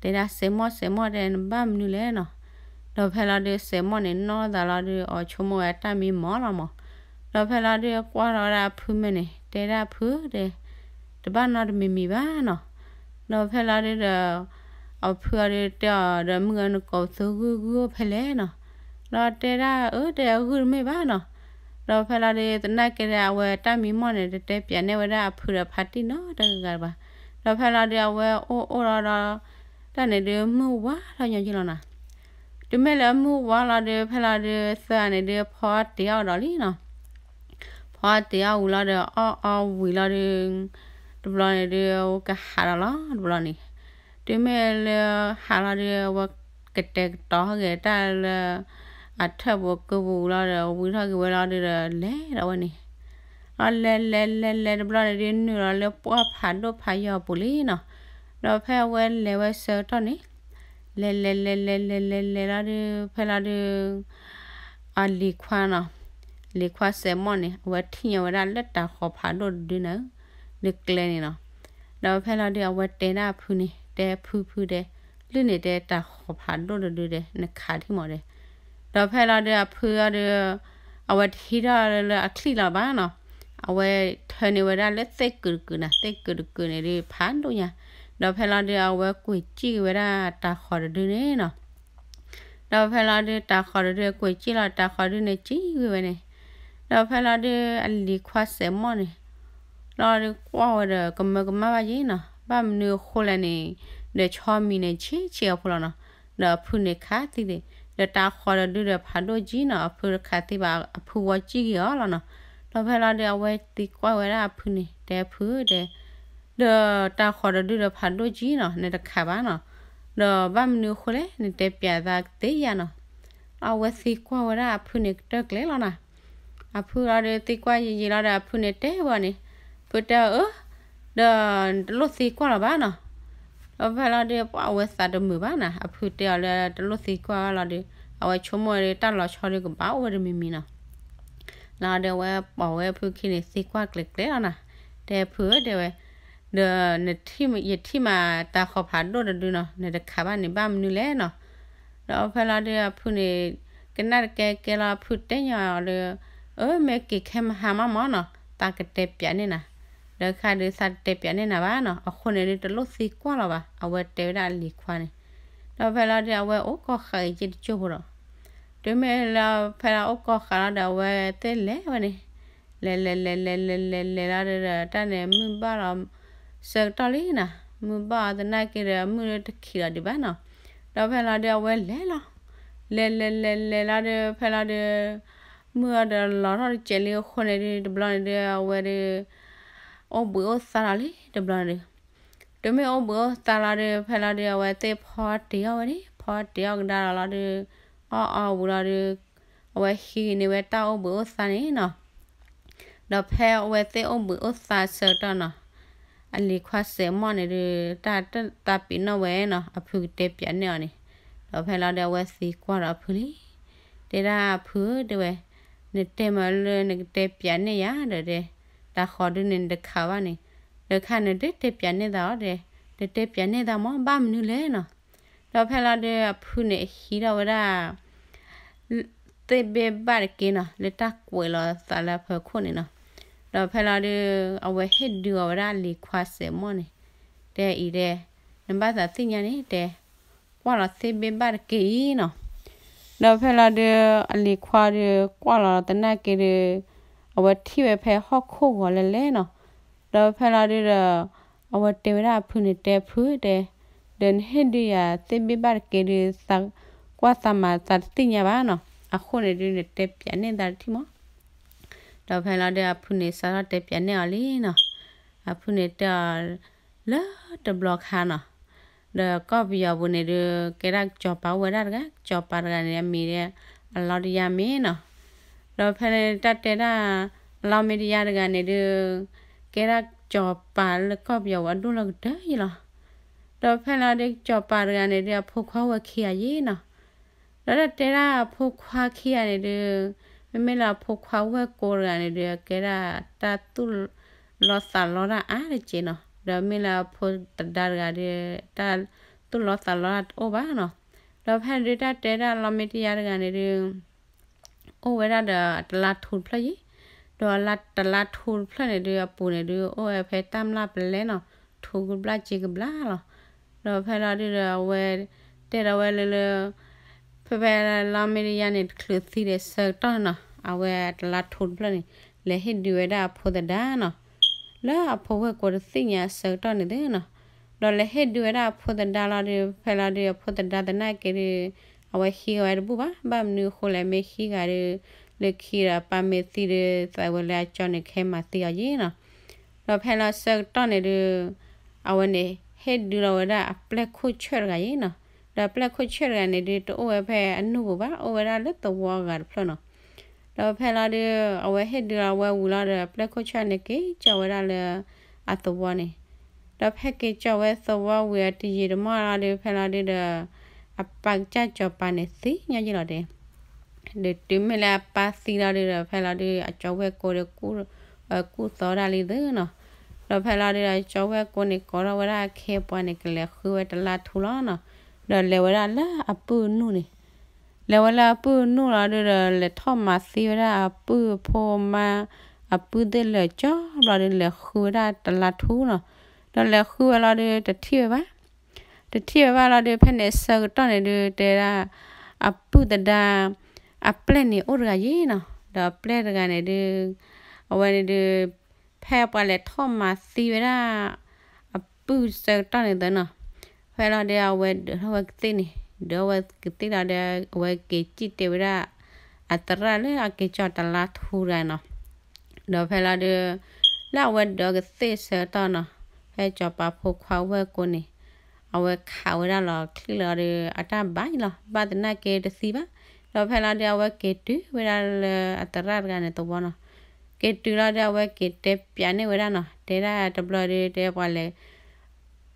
တဲဒၣ်စဲးမီၢ် စဲးမီၢ် တဲနဘၣ်မနုၤလဲၣ်နီၤ. ဒီးဖဲလီၤဒုး စဲးမီၢ်န့ၣ် နီၣ်သးလီၤဒုး အီၤဆိကမိၣ်ဝဲတၢ်မံမီၢ်လီၤမး. ဒီးဖဲလီၤဒုး ကွၢ်ထီၣ်ဝဲဒၣ်အဖုမဲာ်န့ၣ် တဲဒၣ်ဖုတဲ တဘၣ်နီတမံၤမံၤဘၣ်နီၤ. ဒီးဖဲလီၤဒုးဒီး အဖုအီၤဒုးတဲအီၤဒီး မုၢ်ဂၤနကိးပသူဂုၢ်ဂုၢ်အိၣ်ဖဲလဲၣ်နီၤ. ဒီးတဲဒၣ်အၢ တဲအဂုၢ်တမ့ၢ်ဘၣ်နီၤ. ဒီးဖဲလီၤဒုး သနာ်က့ဒီး အဝဲတၢ်မံမီၢ်န့ၣ် တတဲပၠးန့ၢ်ဝဲဒၣ်အဖုဒီးဖါတံၢ်နီတဂၤဘၣ်. ဒီးဖဲလီၤဒုး အဝဲအိၣ်အိၣ်လီၤဒီး တၢ်န့ၣ်ဒုး မုၢ်ဝါထီၣ်ညီက့လီၤနီၤ. တုၤမ့ၢ်လၢမုၢ်ဝါလီၤဒုး ဖဲလီၤဒုး သၢဂၤန့ၣ်ဒုး ဖီတ့ၢ်အီၣ်ဒီးလံနီၤ. ဖီတ့ၢ်အီၣ်ဝံၤလီၤဒီး အီၣ်အီဝံၤလီၤဒုး တဘျီန့ၣ်ဒုး ကဟးဒီးလီၤ တဘျီန့ၣ်. တုၤမ့ၢ်လၢဟးလီၤဒုး အဝဲကတဲာ်ကတီၤဟီၣ်က့ၤတၢ်လၢ အထၢၣ်ပူၤကၢပူၤလီၤဒီး ဝံထီၣ်က့ၤဝဲလီၤဒုးဒီး လဲၤဒီးဝဲန့ၣ် အလဲၤလဲၤလဲၤလဲၤတဘျီန့ၣ်ဒုး နုာ်လီၤလၢပှၢ်ဖးဒိၣ်ဖးယီၤပူၤလံနီၤ. ဒီးဖဲအဝဲလဲၤဝဲဆၢကတီၢ်န့ၣ် လဲၤလဲၤလဲၤလဲၤလဲၤလဲၤလဲၤလီၤဒုး ဖဲလီၤဒုး အလံၤခွါနီၤ, လံၤခွါစဲးမီၢ်န့ၣ် အဝဲထံၣ်ညီဝဲဒၣ်လၢတၤဃီၤဖးဒိၣ်တဒုန့ၣ် လၢကျဲန့ၣ်နီၤ. ဒီးဖဲလီၤဒုး အဝဲတဲဒၣ်အဖုန့ၣ် တဲဖုဖုတဲ လုၢ်န့ၣ်တဲတၤဃီၤဖးဒိၣ်တဒုတဲ နခးထံၣ်မးတဲ. ဒီးဖဲလီၤဒုး အဖုအီၤဒုး အဝဲတဟံးထီၣ်လၢအချံၣ်လီၤဘၣ်နီၤ. အဝဲထၢန့ၢ်ဝဲဒၣ်လၢသ့ၣ်ကုာ်တကုာ်န့ၣ် သ့ၣ်ကုာ်တကုာ်န့ၣ်ဒုး ဖးဒိၣ်ညါ. ဒီးဖဲလီၤဒုး အဝဲကွံာ်စံၣ်က့ၤဝဲဒၣ်တၤဃီၤတဒုန့ၣ်နီၤ. ဒီးဖဲလီၤဒုး တၤဃီၤတဒုကွံာ်စံၣ်လီၤ တၤဃီၤဒုန့ၣ်စံၣ်ဝံၤဝဲန့ၣ်. ဒီးဖဲလီၤဒုး အလံၤခွါစဲးမီၢ်န့ၣ် လီၤဒုးကွၢ်ဝဲဒီး ကမၢကမၣ်ဘၣ်ယဲနီၤ, ဘၣ်မနုၤအဃိလဲၣ်န့ၣ် ဒီးဆီမံၤန့ၣ်ဆံးဆံးအဖိလီၤနီၤ. ဒီးအဖုန့ၣ်ခးသံသ့ၣ်, ဒီးတၤဃီၤတဒုဒီးဖးဒိၣ်ကံနီၤ, အဖုတခးသံဘၣ် အဖုဝီစံၣ်က့ၤအီၤလီၤနီၤ. ဒီးဖဲလီၤဒုး အဝဲသံကွၢ်ဝဲဒၣ်အဖုန့ၣ် တဲဖုတဲ ဒီးတၤဃီၤတဒုဒီးဖးဒိၣ်ကံနီၤ နတခးဘၣ်နီၤ. ဒီးဘၣ်မနုၤအဃိလဲၣ် နတဲပၠးသးကသ့ဧါနီၤ. အဝဲသံကွၢ်ဝဲဒၣ်အဖုန့ၣ်ကတၢၢ်ကျဲလီၤနီၤ. အဖုလီၤဒုးသံကွၢ်ယံာ်ယံာ်လီၤဒီး အဖုန့ၣ်တဲဝဲန့ၣ်, ဖုတဲအီၤအၢ, ဒီးတလိၣ်သံကွၢ်လီၤဘၣ်နီၤ. ဒီးဖဲလီၤဒုး ပှၤအဝဲသးတမုာ်ဘၣ်နီၤ, အဖုတဲအီၤလၢတလိၣ်သံကွၢ်လီၤဒုး အဝဲဆိကမိၣ်ဝဲဒၣ်တၢ်လီၤဆီဒုးကဘၣ်အိၣ်ဝဲတမံၤမံၤနီၤ. လီၤဒုးအဝဲပိာ်ဝဲအဖုခံန့ၣ် သံကွၢ်ကျဲၤကျဲၤလီၤနီၤ, တဲဖုဧၢတဲဝဲ, ဒီးနထံၣ်မးယထံၣ်မးတၤဃီၤဖးဒိၣ်တဒုနီၤ နတခးဘၣ်န့ၣ် ဘၣ်မနုၤလဲၣ်နီၤ. ဒီးဖဲလီၤဒုးအဖုန့ၣ် ကနၣ်တကဲကဲလီၤ အဖုတဲညီအီၤဒီး, အၢ မ့ၢ်က့ၤခဲမဟါမးမးနီၤ သးကတဲပၠးန့ၢ်နၤ, ဒီးခါဒုးသးတတဲပၠးန့ၢ်နၤဘၣ်နီၤ, အဃိန့ၣ်ဒုးတလိၣ်သံကွၢ်လီၤဘၣ် အဝဲတဲဝဲဒၣ်အလံၤခွါန့ၣ်. ဒီးဖဲလီၤဒုးအဝဲအိၣ်ကီၢ်ဃာ်အံၤက့တကၠိၢ်ဖိဒီး, တုၤမ့ၢ်လၢဖဲလီၤအိၣ်ကီၢ်ဃာ်လီၤဒီး အဝဲသ့ၣ်လဲၤဝဲန့ၣ်, လဲၤလဲၤလဲၤလဲၤလဲၤလဲၤလဲၤလီၤဒီး တၢ်န့ၣ်မုၢ်ဘၣ်လီၤဆၢကတီၢ်လံနီၤ, မုၢ်ဘၣ်အီၤသနာ်က့ဒီး မုၢ်တခံးလီၤဒံးဘၣ်နီၤ. ဒီးဖဲလီၤဒုးအဝဲလဲၤလီၤ, လဲၤလဲၤလဲၤလဲၤလီၤဒီး ဖဲလီၤဒုး မုၢ်အီၤဒီးလီၤထီၣ်တစဲးလံအဃိန့ၣ်ဒုး တဘျီန့ၣ်ဒုး အဝဲဒုး အိၣ်ဘှံးအိၣ်သါလီၤလံ တဘျီန့ၣ်ဒုး တုၤမ့ၢ်အိၣ်ဘှံးအိၣ်သါလီၤဒုး ဖဲလီၤဒုး အဝဲသ့ၣ်ဖီတ့ၢ်အီၣ်ဝဲန့ၣ်, ဖီတ့ၢ်အီၣ်ကဒါလီၤလီၤဒုး, အီၣ်အီဝံၤလီၤဒုး, အဝဲဟံးန့ၢ်ဝဲတၢ်အိၣ်ဘှံးအိၣ်သါန့ၣ်နီၤ. ဒီးဖဲအဝဲသ့ၣ်အိၣ်ဘှံးအိၣ်သါဆၢကတီၢ်နီၤ, အလံၤခွါစဲးမီၢ်န့ၣ်ဒုး တၢ်သးပ့ၤနီၣ်ဝဲနီၤ အဖုကတဲပၠးန့ၢ်အီၤန့ၣ်. ဒီးဖဲလီၤဒုးအဝဲသံကွၢ်ဒီးအဖုလံ, တဲဒၣ်အဖုဧၢ တဲဝဲ, နတဲမးလၢနကတဲပၠးန့ၢ်ယၤဒီးတဲ, တၤဃီၤဒုန့ၣ်နတခးဘၣ်န့ၣ်, ဒီးခါနတတဲပၠးန့ၢ်သးအီၤတဲ, တတဲပၠးန့ၢ်သးမး ဘၣ်မနုၤလဲၣ်နီၤ. ဒီးဖဲလီၤဒုးအဖုန့ၣ်ဟံးထီၣ်ဝဲဒၣ် သ့ၣ်ဘ့ၣ်ဘၣ်တက့ၢ်နီၤ လၢတၢ်ကွဲးလီၤသးလၢအဖီခိၣ်န့ၣ်နီၤ. ဒီးဖဲလီၤဒုး အဝဲဟ့ၣ်ဒုးအီၤဝဲဒၣ်အလံၤခွါစဲးမီၢ်န့ၣ်, တဲအံၤတဲ, နဘၣ်သးသ့ၣ်ညါန့ၣ်တဲ, ကွၢ်လီၤသ့ၣ်ဘ့ၣ်ဘၣ်တက့ၢ်အံၤနီၤ. ဒီးဖဲလီၤဒုး အလံၤခွါဒုး ကွၢ်လီၤသနာ်က့ဒုး အဝဲထံၣ်ဝဲဖဲဟီၣ်ခိၣ်ဂီၤလဲၤလဲၤနီၤ. ဒီးဖဲလီၤဒုးဒီး အဝဲတဲဝဲဒၣ်အဖုန့ၣ် တဲဖုတဲ, ဒီးနဟ့ၣ်ဒုးယၤသ့ၣ်ဘ့ၣ်ဘၣ်တက့ၢ်ဒုး သးကွၢ်သးမၤသးတသ့ၣ်ညါဘၣ်နီၤ. အဃိန့ၣ်ဒုး နတဲပၠးန့ၢ်သးတထံၣ်မး. ဒီးဖဲလီၤဒုးအဖုန့ၣ် စးထီၣ်တဲပၠးန့ၢ်အီၤလံနီၤ. အဖုန့ၣ်တဲအီၤ လၢတဘျီခါနီၤ, ဒီးကီၢ်ပယီၤပူၤန့ၣ်ဒုး ကဲဒၣ်ကစီၤပၤအိၣ်ဝဲဒၣ်တဂၤ, ကစီၤပၤတဂၤန့ၣ် အမံၤဒ် အလီတယါမ့ၢ်နီၤ. ဒီးဖဲန့ၣ်တၢ်တဲဒၣ် အလီမ့ၢ်တယါတဂၤန့ၣ်ဒုး ကဲဒၣ်ကစီၤပၤလၢကီၢ်ပယီၤပူၤအဒိၣ်လီၤကတၢၢ်ယံလီၤ. ဒီးဖဲလီၤဒုး ကစီၤပၤတဂၤန့ၣ်ဒုး အဖိခွါအိၣ်ဝဲခံဂၤယံနီၤ. ဒီးတၢ်တဲဒၣ်အဖိခွါခံဂၤန့ၣ်ဒုး မ့မ့ၢ်လၢအဖိခွါဝဲၢ်ကိတဂၤန့ၣ်ဒုး ကဲဒၣ်တၢ်သူၣ်လီသးလီတၢ်အါတက့ၢ်နီၤ. ဒီးမ့ၢ်လၢအဖိသဒါတဂၤဒုး တၢ်သူၣ်လီသးလီတၢ်တအိၣ်ဘၣ်နီၤ. ဒီးဖဲန့ၣ်ဒုး တၢ်တဲဒၣ်အလီမ့ၢ်တယါတဂၤန့ၣ်ဒုး အိၣ်ဝဲဒၣ်ဒီးတလါထူတဖျၢၣ်ယံၤ, ဒီးတလါထူတဖျၢၣ်န့ၣ်ဒုး အပူၤန့ၣ်ဒုး အိၣ်ဝဲဖဲတၢ်မျၢ်ပလဲနီၤ, ထူကဘျၣ်စ့ကဘျၣ်လီၤ. ဒီးဖဲလီၤဒုးဒီးအဝဲ တဲဒီးဝဲလၢလၢ ဖဲဖဲလီမ့ၢ်တယါန့ၣ် တချုးသံဒီးဆၢကတီၢ်န့ၣ်နီၤ, အဝဲတလါထူတဖျၢၣ်န့ၣ် လဲၤဟ့ၣ်ဒုးဝဲဒၣ်အဖိသဒါနီၤ, လၢအဖိဝဲၢ်ကိတသ့ၣ်ညါအဆၢကတီၢ်န့ၣ်သ့နီၤ. ဒီးလဲၤဟ့ၣ်ဒုးဝဲဒၣ်အဖိသဒါလီၤဒုး ဖဲလီၤဒုး အဖိသဒါသနာ်က့ဒုး အဝဲဟံးဂီၤဝဲတဘူၣ်ဘၣ်, ဘၣ်မနုၤအဃိလဲၣ် မ့ၢ်ဟံးဂၤဒုး လၢခံဒီးအပၢ်မ့ၢ်သံဒုး သးဝဲလၢအကၠီန့ၣ် ကဟဲမၤသံအီၤယံၤနီၤ. ဒီးဖဲလီၤဆၢကတီၢ်န့ၣ်ဒုး အဝဲန့ၣ် ဟ့ၣ်ဒုးလီၤဝဲဒၣ်အပျဲၢ်ခိၣ်ဆၢၣ်တဂၤယံၤနီၤ. ဒီးအပျဲၢ်ခိၣ်ဆၢၣ်တဂၤန့ၣ်ဒုး တအိၣ်ဝဲဖဲအနူၢ်ပူၤဘၣ်, အိၣ်ဝဲဒၣ်လၢသဝီဂၤတဖျၢၣ်နီၤ. ဒီးဖဲလီၤဒုး အဝဲဟ့ၣ်ဒုးလီၤဝဲဝံၤလီၤဒီး အပျဲၢ်ခိၣ်ဆၢၣ်န့ၣ် က့ၤကၠီဝဲဒၣ်လၢအသဝီန့ၣ်. ဒီးဖဲက့ၤကၠီဝဲသဝီဝံၤအတယံာ်တမီၢ်လီၤဒုး ဖဲလီၤဒုးဒီး အပၢ်ကစၢ်စီၤပၤန့ၣ်သံညါယံၤလီၤဒဲး. ဒီးတုၤမ့ၢ်လၢအပၢ်သံလီၤဒုးဒီး ဖဲလီၤဒုး အကၠီဝဲၢ်ကိဒီး ကူၣ်သီဒၣ်လံသ့နီၤ. ဒီးဖဲလီၤဒုးဒီး ကၠီဝဲၢ်ကိန့ၣ် ကိးထီၣ်ဝဲဒၣ်အခ့အပှၤန့ၣ် ကလဲၤဃုဝဲတလါထူလီၤနီၤ. ဒီးလဲၤဝဲဒၣ်လၢအပုၢ်နူၢ်န့ၣ် လဲၤဝဲလၢအပုၢ်နူၢ်လီၤဒုးဒီး လဲၤထီၣ်မၤသံဝဲဒၣ်အပုၢ်အဖိမါ အပုၢ်သ့ၣ်လၢာ်ကၠီဘျီဒုး လဲၤဃုဝဲဒၣ်တလါထူနီၤ. ဒီးလဲၤဃုဝဲလီၤဒုး တထံၣ်ဝဲဘၣ် တထံၣ်ဝဲဘၣ်လီၤဒုး ဖဲန့ၣ်ဆၢကတီၢ်န့ၣ်ဒုး တဲဒၣ် အပုၢ်သဒါ အပျဲၢ်န့ၣ်အိၣ်တဂၤယံၤနီၤ. ဒီးအပျဲၢ်တဂၤန့ၣ်ဒုး အဝဲန့ၣ်ဒုး ဖဲပှၤလဲၤထီၣ်မၤသံဝဲဒၣ် အပုၢ်ဆၢကတီၢ်န့ၣ်သ့နီၤ. ဖဲလီၤဒုး အဝဲဒုးထီၣ်ဝဲကသ့ၣ်န့ၣ် ဒုးထီၣ်ဝဲကသ့ၣ်လီၤဒီး အဝဲက့ၤစံၣ်တဲာ်ဝဲဒၣ် အသရၣ်လၢအက့ၤကၠီတလါထူတဂၤနီၤ. ဒီးဖဲလီၤဒုး လၢအဝဲဒုးကသ့ၣ်ဆၢကတီၢ်နီၤ, ဖဲစီၤပၤဖိခွါဝဲၢ်ကိန့ၣ် အဝဲခးဝဲဒၣ်လီၤချံလီၤဒီး အတၢ်ဘၣ်ယံၤလီၤ, ဘၣ်သနာ်က့တသံဘၣ်. ဒီးဖဲလီၤဒုး အဝဲက့ၤတုၤဝဲဒၣ်လၢအသရၣ်တဂၤန့ၣ်သဝီနီၤ. က့ၤတုၤလီၤဒီး အဝဲက့ၤတဲပၠးန့ၢ်ဝဲဒၣ်နီၤ, တဲဒၣ်တဘျီဒုး တဲပှၤလဲၤ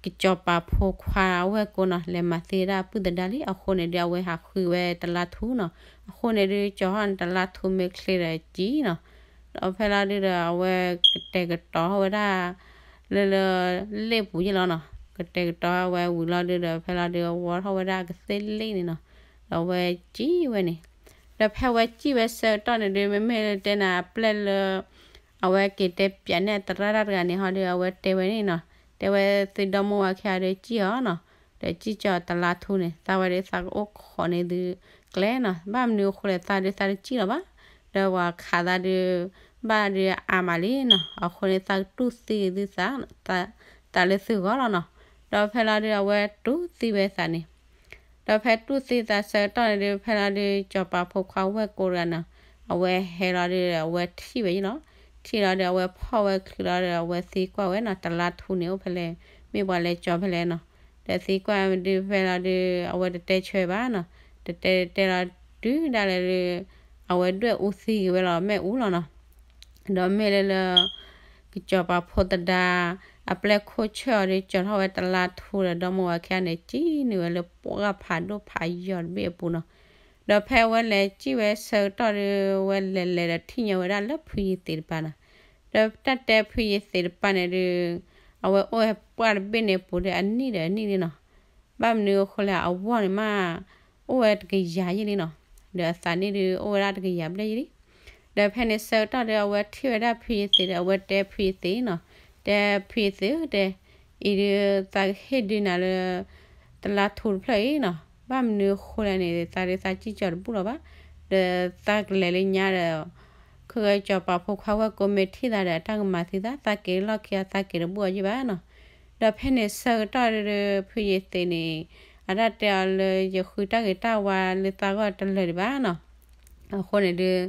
ကစီၤပၤဖိခွါဝဲၢ်ကိနီၤ လဲၤမၤသံဝဲဒၣ်အပုၢ်သဒါလံ, အဃိန့ၣ်ဒုး အဝဲဟးဃုဝဲတလါထူနီၤ. အဃိန့ၣ်ဒုး ကၠီၤထီၣ်န့ၣ် တလါထူမ့ၢ်ချ့ဒီးစံၣ်နီၤ. ဒီးဖဲလီၤဒုးဒီး အဝဲကတဲာ်ကတီၤထီၣ်ဝဲဒၣ် လၢလၢ လ့ၣ်ပူၤယံၤလီၤနီၤ. ကတဲာ်ကတီၤဝဲဝံၤလီၤဒုးဒီး ဖဲလီၤဒုး အဝဲထီၣ်ဝဲဒၣ်ကသ့ၣ်လ့ၣ်န့ၣ်နီၤ. ဒီးအဝဲစံၣ်ဝဲန့ၣ် ဒီးဖဲဝဲစံၣ်ဝဲဆၢကတီၢ်န့ၣ်ဒုး မ့မ့ၢ်တဲနၤအပျဲၢ်လၢ အဝဲက့ၤတဲပၠးန့ၢ်အသရၣ်တဂၤန့ၣ်ဟီဒုး အဝဲတဲဝဲန့ၣ်နီၤ, တဲဝဲသုဒီမိၢ်ဝၤခံဂၤဒီးစံၣ်အီၤနီၤ, ဒီးစံၣ်ကၠီၤတလါထူန့ၣ် သးဝဲဒုးသးကအိၣ်ခိးန့ၢ်သုကျဲနီၤ. ဘၣ်မနုၤအဃိလဲၣ် သးဒုးသးတစံၣ်လီၤဘၣ်, ဒီးပှၤခးသးဒုး ဘၣ်ဒုးအါမးလံနီၤ, အဃိန့ၣ်သးကတူၢ်သံသုသး သးလၢသုဂီၢ်လီၤနီၤ. ဒီးဖဲလီၤဒုး အဝဲတူၢ်သံဝဲသးန့ၣ် ဒီးဖဲတူၢ်သံသးဆၢကတီၢ်န့ၣ်ဒုး ဖဲလီၤဒုး စီၤပၤဖိခွါဝဲၢ်ကိတဂၤနီၤ, အဝဲဟဲလီၤဒုး အဝဲထံၣ်ဝဲယံၤလီၤ. ထံၣ်လီၤဒုး အဝဲဖီၣ်ဝဲချုးလီၤဒီး အဝဲသံကွၢ်ဝဲနီၤ, တလါထူန့ၣ်အိၣ်ဖဲလဲၣ်, မ့ၢ်ပှၤလဲၤကၠီၤဖဲလဲၣ်နီၤ. ဒီးသံကွၢ်ဒုး ဖဲလီၤဒုး အဝဲတတဲဆၢဘၣ်နီၤ, တတဲတဲလီၤတုၤဒၣ်လဲာ်ဒုး အဝဲဒွဲၣ်အူသံက့ၤဝဲလီၤ မ့ၣ်အူလီၤနီၤ. ဒီးမ့ၢ်လၢလၢ ကစီၤပၤဖိသဒါ အပျဲၢ်ခိၣ်ဆၢၣ်အီၤဒုး ကၠီၤထီၣ်ဝဲတလါထူဒီး ဒီမိၢ်ဝၤခံဂၤန့ၣ် စံၣ်န့ၢ်ဝဲလၢပှၢ်ဖးဒိၣ်ဖးယီၤတဘ့ၣ်အပူၤနီၤ. ဒီးဖဲဝဲလဲၤစံၣ်ဝဲဆၢကတီၢ်ဒုး ဝဲလဲၤလဲၤဒီးထံၣ်ညီဝဲဒၣ်လၢဖုယ့ၤသ့းတပၤနီၤ. ဒီးတၢ်တဲဖုယ့ၤသ့းတပၤန့ၣ်ဒုး အဝဲအိၣ်ဝဲပှၢ်တဘ့ၣ်န့ၣ်အပူၤဒီး အနံၣ်ဒီးအနံၣ်လံနီၤ. ဘၣ်မနုၤအဃိလဲၣ် အဝီၢ်န့ၣ်မး အိၣ်ဝဲတကယၤယံၤလံနီၤ. ဒီးအသးနံၣ်ဒုး အိၣ်ဝဲဒၣ်တကယၤဘျဲၣ်ယံၤလံ. ဒီးဖဲန့ၣ်ဆၢကတီၢ်ဒီး အဝဲထံၣ်ဝဲဒၣ်ဖုယ့ၤသ့းဒီး အဝဲတဲဖုယ့ၤသ့းနီၤ, တဲဖုယ့ၤသ့းဧၢ တဲ အံၤဒုး သးကဟ့ၣ်ဒုးနၤလၢ တလါထူတဖျၢၣ်အံၤနီၤ. ဘၣ်မနုၤအဃိလဲၣ်န့ၣ် သးဒုးသးစံၣ်ကၠီၤတဘူၣ်လီၤဘၣ်. ဒီးသးကလဲၤလၢညါဒီး ခဲကစီၤပၤဖိခွါဝဲၢ်ကိမ့ၢ်ထံၣ်သးဒီး အတၢ်ကမၤသံသး, သးက့ၤလီၢ်ခံအီၤ သးက့ၤတဘူၣ်အီၤယံၤဘၣ်နီၤ. ဒီးဖဲန့ၣ်ဆၢကတီၢ်ဒုး ဖုယ့ၤသ့းန့ၣ် အတၢ်တဲအီၤလၢ ယဃုတၢ်ဂ့ၤတၢ်ဝါလၢသးဂီၢ်တလၢာ်ဒံးဘၣ်နီၤ. အဃိန့ၣ်ဒုး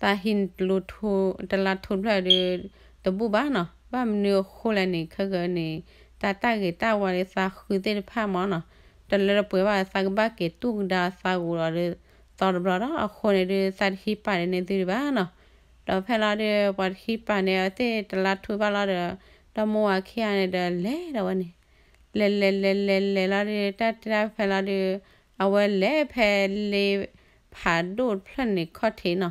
သးဟံးနၤတလါထူတဖျၢၣ်ဒုး တဘူၣ်ဘၣ်နီၤ. ဘၣ်မနုၤအဃိလဲၣ်န့ၣ် ခဲကန့ၣ် တၢ်တၢ်ဂ့ၤတၢ်ဝါလၢသးဃုသ့ၣ်တဖၣ်မးနီၤ, တလၢတပှဲၤဘၣ် သးကဘၣ်က့ၤတူၢ်ကဒါသးဂီၤဒီး သီတဘျီဒီး အဃိန့ၣ်ဒုး သးတဟံးပာ်ဒ်န့ၣ်သုတဘၣ်နီၤ. ဒီးဖဲလီၤဒုး ပှၤတဟံးပာ်န့ၣ် အဝဲသ့ၣ်တလါထူဘၣ်လီၤဒီး ဒီမိၢ်ဝၤခံဂၤန့ၣ်ဒီးလဲၤဒီးဝဲန့ၣ် လဲၤလဲၤလဲၤလဲၤလဲၤလီၤဒုး တၢ်တဲဒၣ်ဖဲလီၤဒုး အဝဲလဲၤဖဲလ့ဖးဒိၣ်တဖျၢၣ်န့ၣ်ခီၣ်ထံးနီၤ.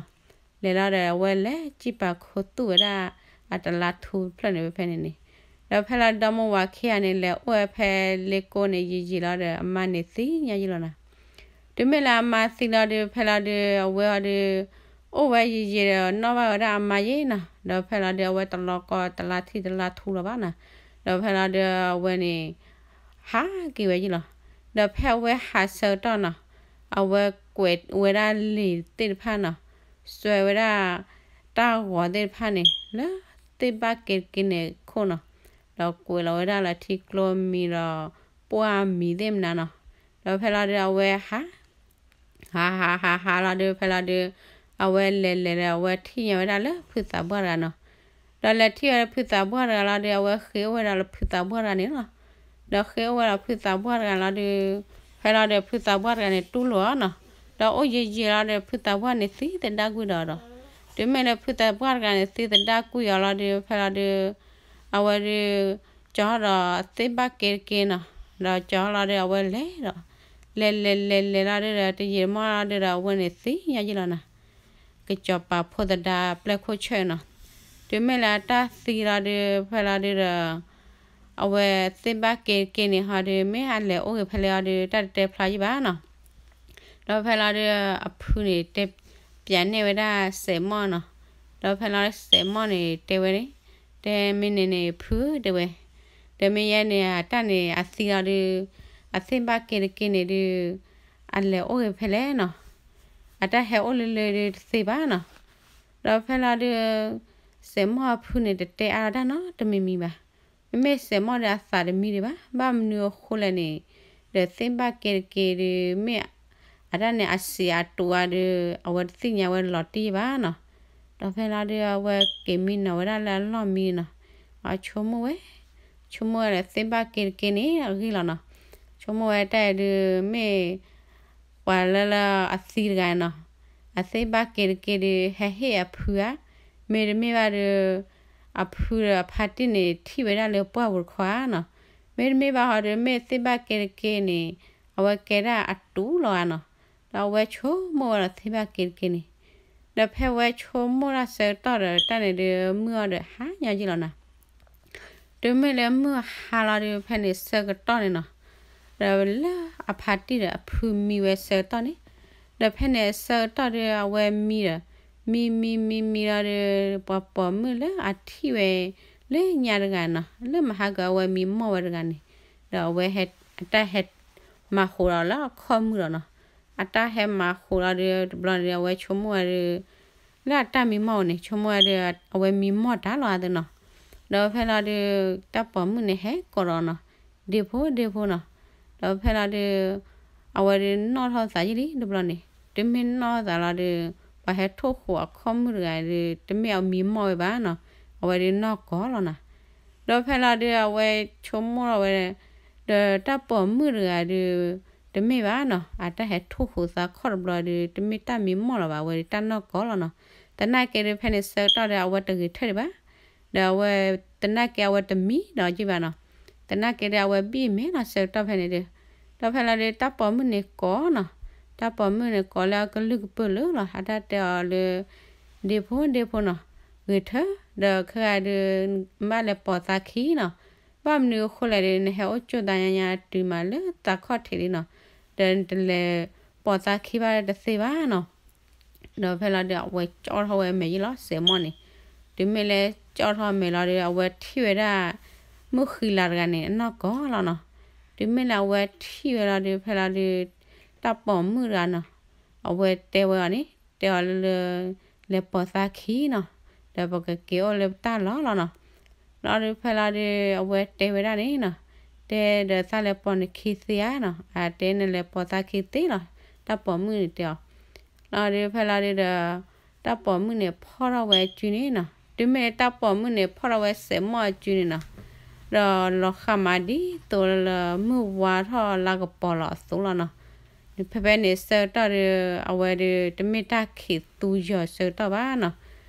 လဲၤလီၤဒီးအဝဲလဲၤစံၣ်ပာ်ခိၣ်သူၣ်ဝဲဒၣ် အတလါထူတဖျၢၣ်န့ၣ်ဝဲဖဲန့ၣ်န့ၣ်, ဒီးဖဲလီၤဒီမိၢ်ဝၤခံဂၤန့ၣ် လဲၤအိၣ်ဝဲဖဲလ့ကိန့ၣ်ယံာ်ယံာ်လီၤဒီး အမါန့ၣ်သံညါယံာ်လီၤနီၤ. တုၤမ့ၢ်လၢအမါသံလီၤဒုး ဖဲလီၤဒုး အဝဲအီၤဒုး အိၣ်ဝဲယံာ်ယံာ်ဒီး နီၣ်ဘၣ်ဝဲဒၣ်အမါယံာ်နီၤ. ဒီးဖဲလီၤဒုး အဝဲတလီၤကီတလါထံတလါထူလီၤဘၣ်နီၤ. ဒီးဖဲလီၤဒုး အဝဲန့ၣ် ဟးက့ၤဝဲယံာ်လီၤ. ဒီးဖဲအဝဲဟးဆၢကတီၢ်နီၤ အဝဲကွဲးဝဲဒၣ်လံာ်သ့ၣ်တဖၣ်နီၤ, စွဲဝဲဒၣ် တၢ်ဂီၤသ့ၣ်တဖၣ်န့ၣ် လၢသ့ၣ်ဘၣ်က့ၤတက့ၤန့ၣ်ခိၣ်နီၤ, ဒီးကွဲးလီၤဝဲဒၣ်လၢထံကျိမံၤဒီး ပှၢ်မံၤသ့ၣ်မနုၤနီၤ. ဒီးဖဲလီၤဒုး အဝဲဟး ဟးဟးဟးဟးလီၤဒုး ဖဲလီၤဒုး အဝဲလဲၤလဲၤဒီး အဝဲထံၣ်ညါဝဲဒၣ်လၢဖုသးပှၢ်တဂၤနီၤ. ဒီးလဲၤထံၣ်ဝဲဒၣ်ဖုသးပှၢ်တဂၤလီၤဒုး အဝဲဃ့အိၣ်ဝဲဒၣ်လၢဖုသးပှၢ်တဂၤန့ၣ်လီၤ. ဒီးဃ့အိၣ်ဝဲဒၣ်ဖုသးပှၢ်တဂၤလီၤဒုး ဖဲလီၤဒုးဖုသးပှၢ်တဂၤန့ၣ်တူၢ်လိာ်အီၤနီၤ. ဒီးအိၣ်ယံာ်ယံာ်လီၤဒုး ဖုသးပှၢ်န့ၣ်သံသဒၣ်ကွံာ်ဒီးဒီး တုၤမ့ၢ်လၢဖုသးပှၢ်တဂၤန့ၣ်သံသဒၣ်ကွံာ်အီၤလီၤဒုး ဖဲလီၤဒုး အဝဲဒုး ကၠီၤဒီးသ့ၣ်ဘၣ်က့ၤတက့ၤနီၤ. ဒီးကၠီၤလီၤဒုး အဝဲလဲၤဒီး လဲၤလဲၤလဲၤလဲၤလီၤဒုးဒီး တယံာ်တမီၢ်လီၤဒုးဒီး အဝဲန့ၣ်သံညါယံာ်လီၤနီၤ. ကစီၤပၤဖိသဒါပျဲၢ်ခိၣ်ဆၢနီၤ. တုၤမ့ၢ်လၢအတၢ်သံလီၤဒုး ဖဲလီၤဒုးဒီး အဝဲသ့ၣ်ဘၣ်က့ၤတက့ၤန့ၣ်ဟီဒုး မ့ၢ်အလဲၤအိၣ်ဂ့ၤဖဲလဲၣ်ဟီဒုး တၢ်တတဲဖျါယံာ်ဘၣ်နီၤ. ဒီးဖဲလီၤဒုး အဖုန့ၣ်တဲ ပျးန့ၢ်ဝဲဒၣ်စဲးမီၢ်နီၤ. ဒီးဖဲလီၤစဲးမီၢ်န့ၣ်တဲဝဲန့ၣ် တဲမ့ၢ်န့ၣ်န့ၣ် ဖုတဲဝဲ ဒီးမ့ၢ်ယဲန့ၣ် အတၢ်န့ၣ်အသံလီၤဒုး အသ့ၣ်ဘၣ်က့ၤတက့ၤန့ၣ်ဒုး အလဲၤအိၣ်ဂ့ၤဖဲလဲၣ်နီၤ. အတၢ်ဟဲအိၣ်လၢလၢဒုးတသ့ဘၣ်နီၤ. ဒီးဖဲလီၤဒုး စဲးမီၢ်အဖုန့ၣ် တတဲအါလီၤတၢ်နီတမံၤမံၤဘၣ်. မ့မ့ၢ်စဲးမီၢ်ဒီးအသးတမံဒံးဘၣ်. ဘၣ်မနုၤအဃိလဲၣ်န့ၣ် ဒီးသ့ၣ်ဘၣ်က့ၤတက့ၤဒုး မ့ၢ် အတၢ်န့ၣ်အစံးအတူးအါဒုး အဝဲတသ့ၣ်ညါဝဲလီၤတံၢ်ဘၣ်နီၤ. ဒီးဖဲလီၤဒုး အဝဲက့ၤမံနီၤဝဲဒၣ်လၢအလီၢ်မံနီၤ. အဆိကမိၣ်ဝဲ ဆိကမိၣ်ဝဲဒီးသ့ၣ်ဘၣ်က့ၤတက့ၤန့ၣ် အဂ့ၢ်လီၤနီၤ. ဆိကမိၣ်ဝဲတၢ်အံၤဒုး မ့ၢ် ပှၤလၢလၢအသံတဂၤနီၤ, အသ့ၣ်ဘၣ်က့ၤတက့ၤဒုး ဟဲဟ့ၣ်အဖုဧါ, မ့တမ့ၢ်ဘၣ်ဒီး အဖုဒီးအဖါတံၢ်န့ၣ် ထံၣ်ဝဲဒၣ်လၢပှၢ်ပူၤတခီဧါနီၤ, မ့တမ့ၢ်ဘၣ်ဟီဒီး မ့ၢ်သ့ၣ်ဘၣ်က့ၤတက့ၤန့ၣ် အဝဲကဲဒၣ်အတူးလီၤဧါနီၤ, ဒီးအဝဲဆိကမိၣ်ဝဲဒီးသ့ၣ်ဘၣ်က့ၤတက့ၤန့ၣ်, ဒီးဖဲဝဲဆိကမိၣ်တၢ်ဆၢကတီၢ်ဒီး တၢ်န့ၣ်ဒုး မုၢ်အီၤဒီးဟါညါယံာ်လီၤနီၤ. တုၤမ့ၢ်လၢမုၢ်ဟါလီၤဒုး ဖဲန့ၣ်ဆၢကတီၢ်န့ၣ်နီၤ, ဒီးလၢအဖါတံၢ်ဒီးအဖုမံဝဲဆၢကတီၢ်န့ၣ်, ဒီးဖဲန့ၣ်ဆၢကတီၢ်ဒုး အဝဲမံဒီး မံမံမံမံလီၤဒီး ပှၤပိာ်မုၣ်လၢအထံၣ်ဝဲ လၢညါတဂၤနီၤ, လၢမဟါကၢအဝဲမံမီၢ်ဝဲတဂၤန့ၣ်, ဒီးအဝဲ အတၢ်ဟဲမၤဃိးဒီးလၢအခီၣ်မုၢ်ဒီးနီၤ, အတၢ်ဟဲမၤဃိးလီၤဒီး တဘျီန့ၣ် အဝဲဆိကမိၣ်ဝဲဒီး လၢအတၢ်မံမီၢ်ဝဲန့ၣ် ဆိကမိၣ်ဝဲဒီး အဝဲမံမီၢ်တၢ်လီၤအသးနီၤ. ဒီးဖဲလီၤဒုး တၢ်ပိာ်မုၣ်န့ၣ် ဟဲကိးဒီးနီၤ, ဒ့ဖိဒ့ဖိနီၤ. ဒီးဖဲလီၤဒုး အဝဲဒုးနီၣ်ထီၣ်သးယံာ်လံတဘျီန့ၣ်, တမ့ၢ်နီၣ်ထီၣ်သးလီၤဒုး ပှၤဟဲထိၣ်ဃိးအခီၣ်မုၢ်တဂၤဒုး တမ့ၢ်အမံမီၢ်ဝဲဘၣ်နီၤ, အဝဲဒုးနီၢ်ကီၢ်လီၤနီၤ. ဒီးဖဲလီၤဒုး အဝဲဆိကမိၣ်လီၤဝဲ ဒီးတၢ်ပိာ်မုၣ်တဂၤဒုး တမ့ၢ်ဘၣ်နီၤ, အတၢ်ဟဲထိၣ်ဃိးသးခီၣ်တဘျီဒုး တမ့ၢ်တၢ်မံမီၢ်လီၤဘၣ်, အဝဲဒုးတၢ်နီၢ်ကီၢ်လီၤနီၤ. သနာ်က့ဒုး ဖဲန့ၣ်ဆၢကတီၢ်ဒီး အဝဲတဂ့ၤထၢၣ်ဒံးဘၣ်. ဒီးအဝဲ သနာ်က့အဝဲတမံဒီးက့ၤဘၣ်နီၤ. သနာ်က့ဒီး အဝဲဘံၣ်မဲာ်နီၤ ဆၢကတီၢ်ဖဲန့ၣ်ဒုး. ဒီးဖဲလီၤဒုး တၢ်ပိာ်မုၣ်န့ၣ်ကိးနီၤ, တၢ်ပိာ်မုၣ်န့ၣ်ကိးလၢအကလုၢ်ကပၢၢ်လၢလီၤ, အတၢ်တဲအီၤလၢ ဒ့ဖိဒ့ဖိနီၤ, ဂ့ၤထၢၣ် ဒီးခဲဂၤဒုး ဘၣ်လဲၤပိာ်သးခံနီၤ. ဘၣ်မနုၤအဃိလဲၣ်ဒီး နဟဲအိၣ်ကၠိၣ်သးညါညါတုၤမးလၢသးခီၣ်ထံးလံနီၤ, ဒီးနတလဲၤပိာ်သးခံဘၣ်တသ့ဘၣ်နီၤ. ဒီးဖဲလီၤဒုး အဝဲကၠီထီၣ်ဝဲမဲာ်ယံာ်လီၤ စဲးမီၢ်န့ၣ်. တုၤမ့ၢ်လၢကၠီထီၣ်မဲာ်လီၤဒီး အဝဲထံၣ်ဝဲဒၣ် မုၣ်ဃံလၤတဂၤန့ၣ် အနီၢ်ကီၢ်လီၤနီၤ. တုၤမ့ၢ်လၢအဝဲထံၣ်ဝဲလီၤဒုး ဖဲလီၤဒုး တၢ်ပိာ်မုၣ်တဂၤနီၤ, အဝဲတဲဝဲအီၤန့ၣ် တဲအီၤလၢ လဲၤပိာ်သးခံနီၤ, ဒီးပကက့ၤအိၣ်လၢပတၢ်လီၢ်လီၤနီၤ. လီၤဒုးဖဲလီၤဒုး အဝဲတဲဝဲဒၣ်န့ၣ်နီၤ, တဲဒီးသးလဲၤပိာ်နခံသ့ဧါနီၤ, အတဲနလဲၤပိာ်သးခံသ့လီၤ, တၢ်ပိာ်မုၣ်န့ၣ်တဲအီၤ. လီၤဒုးဖဲလီၤဒုးဒီး တၢ်ပိာ်မုၣ်န့ၣ်ဖီၣ်ထီၣ်ဝဲအစုန့ၣ်နီၤ. တုၤမ့ၢ်လၢတၢ်ပိာ်မုၣ်န့ၣ်ဖီၣ်ထီၣ်ဝဲစဲးမီၢ်အစုန့ၣ်နီၤ, ဒီးလီၤဃာ်မးဒ်သိးလၢမုၢ်ဝါထီၣ်လါကပီၤလီၤအသိးလီၤနီၤ. ဖဲဖဲန့ၣ်ဆၢကတီၢ်ဒီး အဝဲဒီး တမ့ၢ်တၢ်ခံးသူယီၤဆၢကတီၢ်ဘၣ်နီၤ.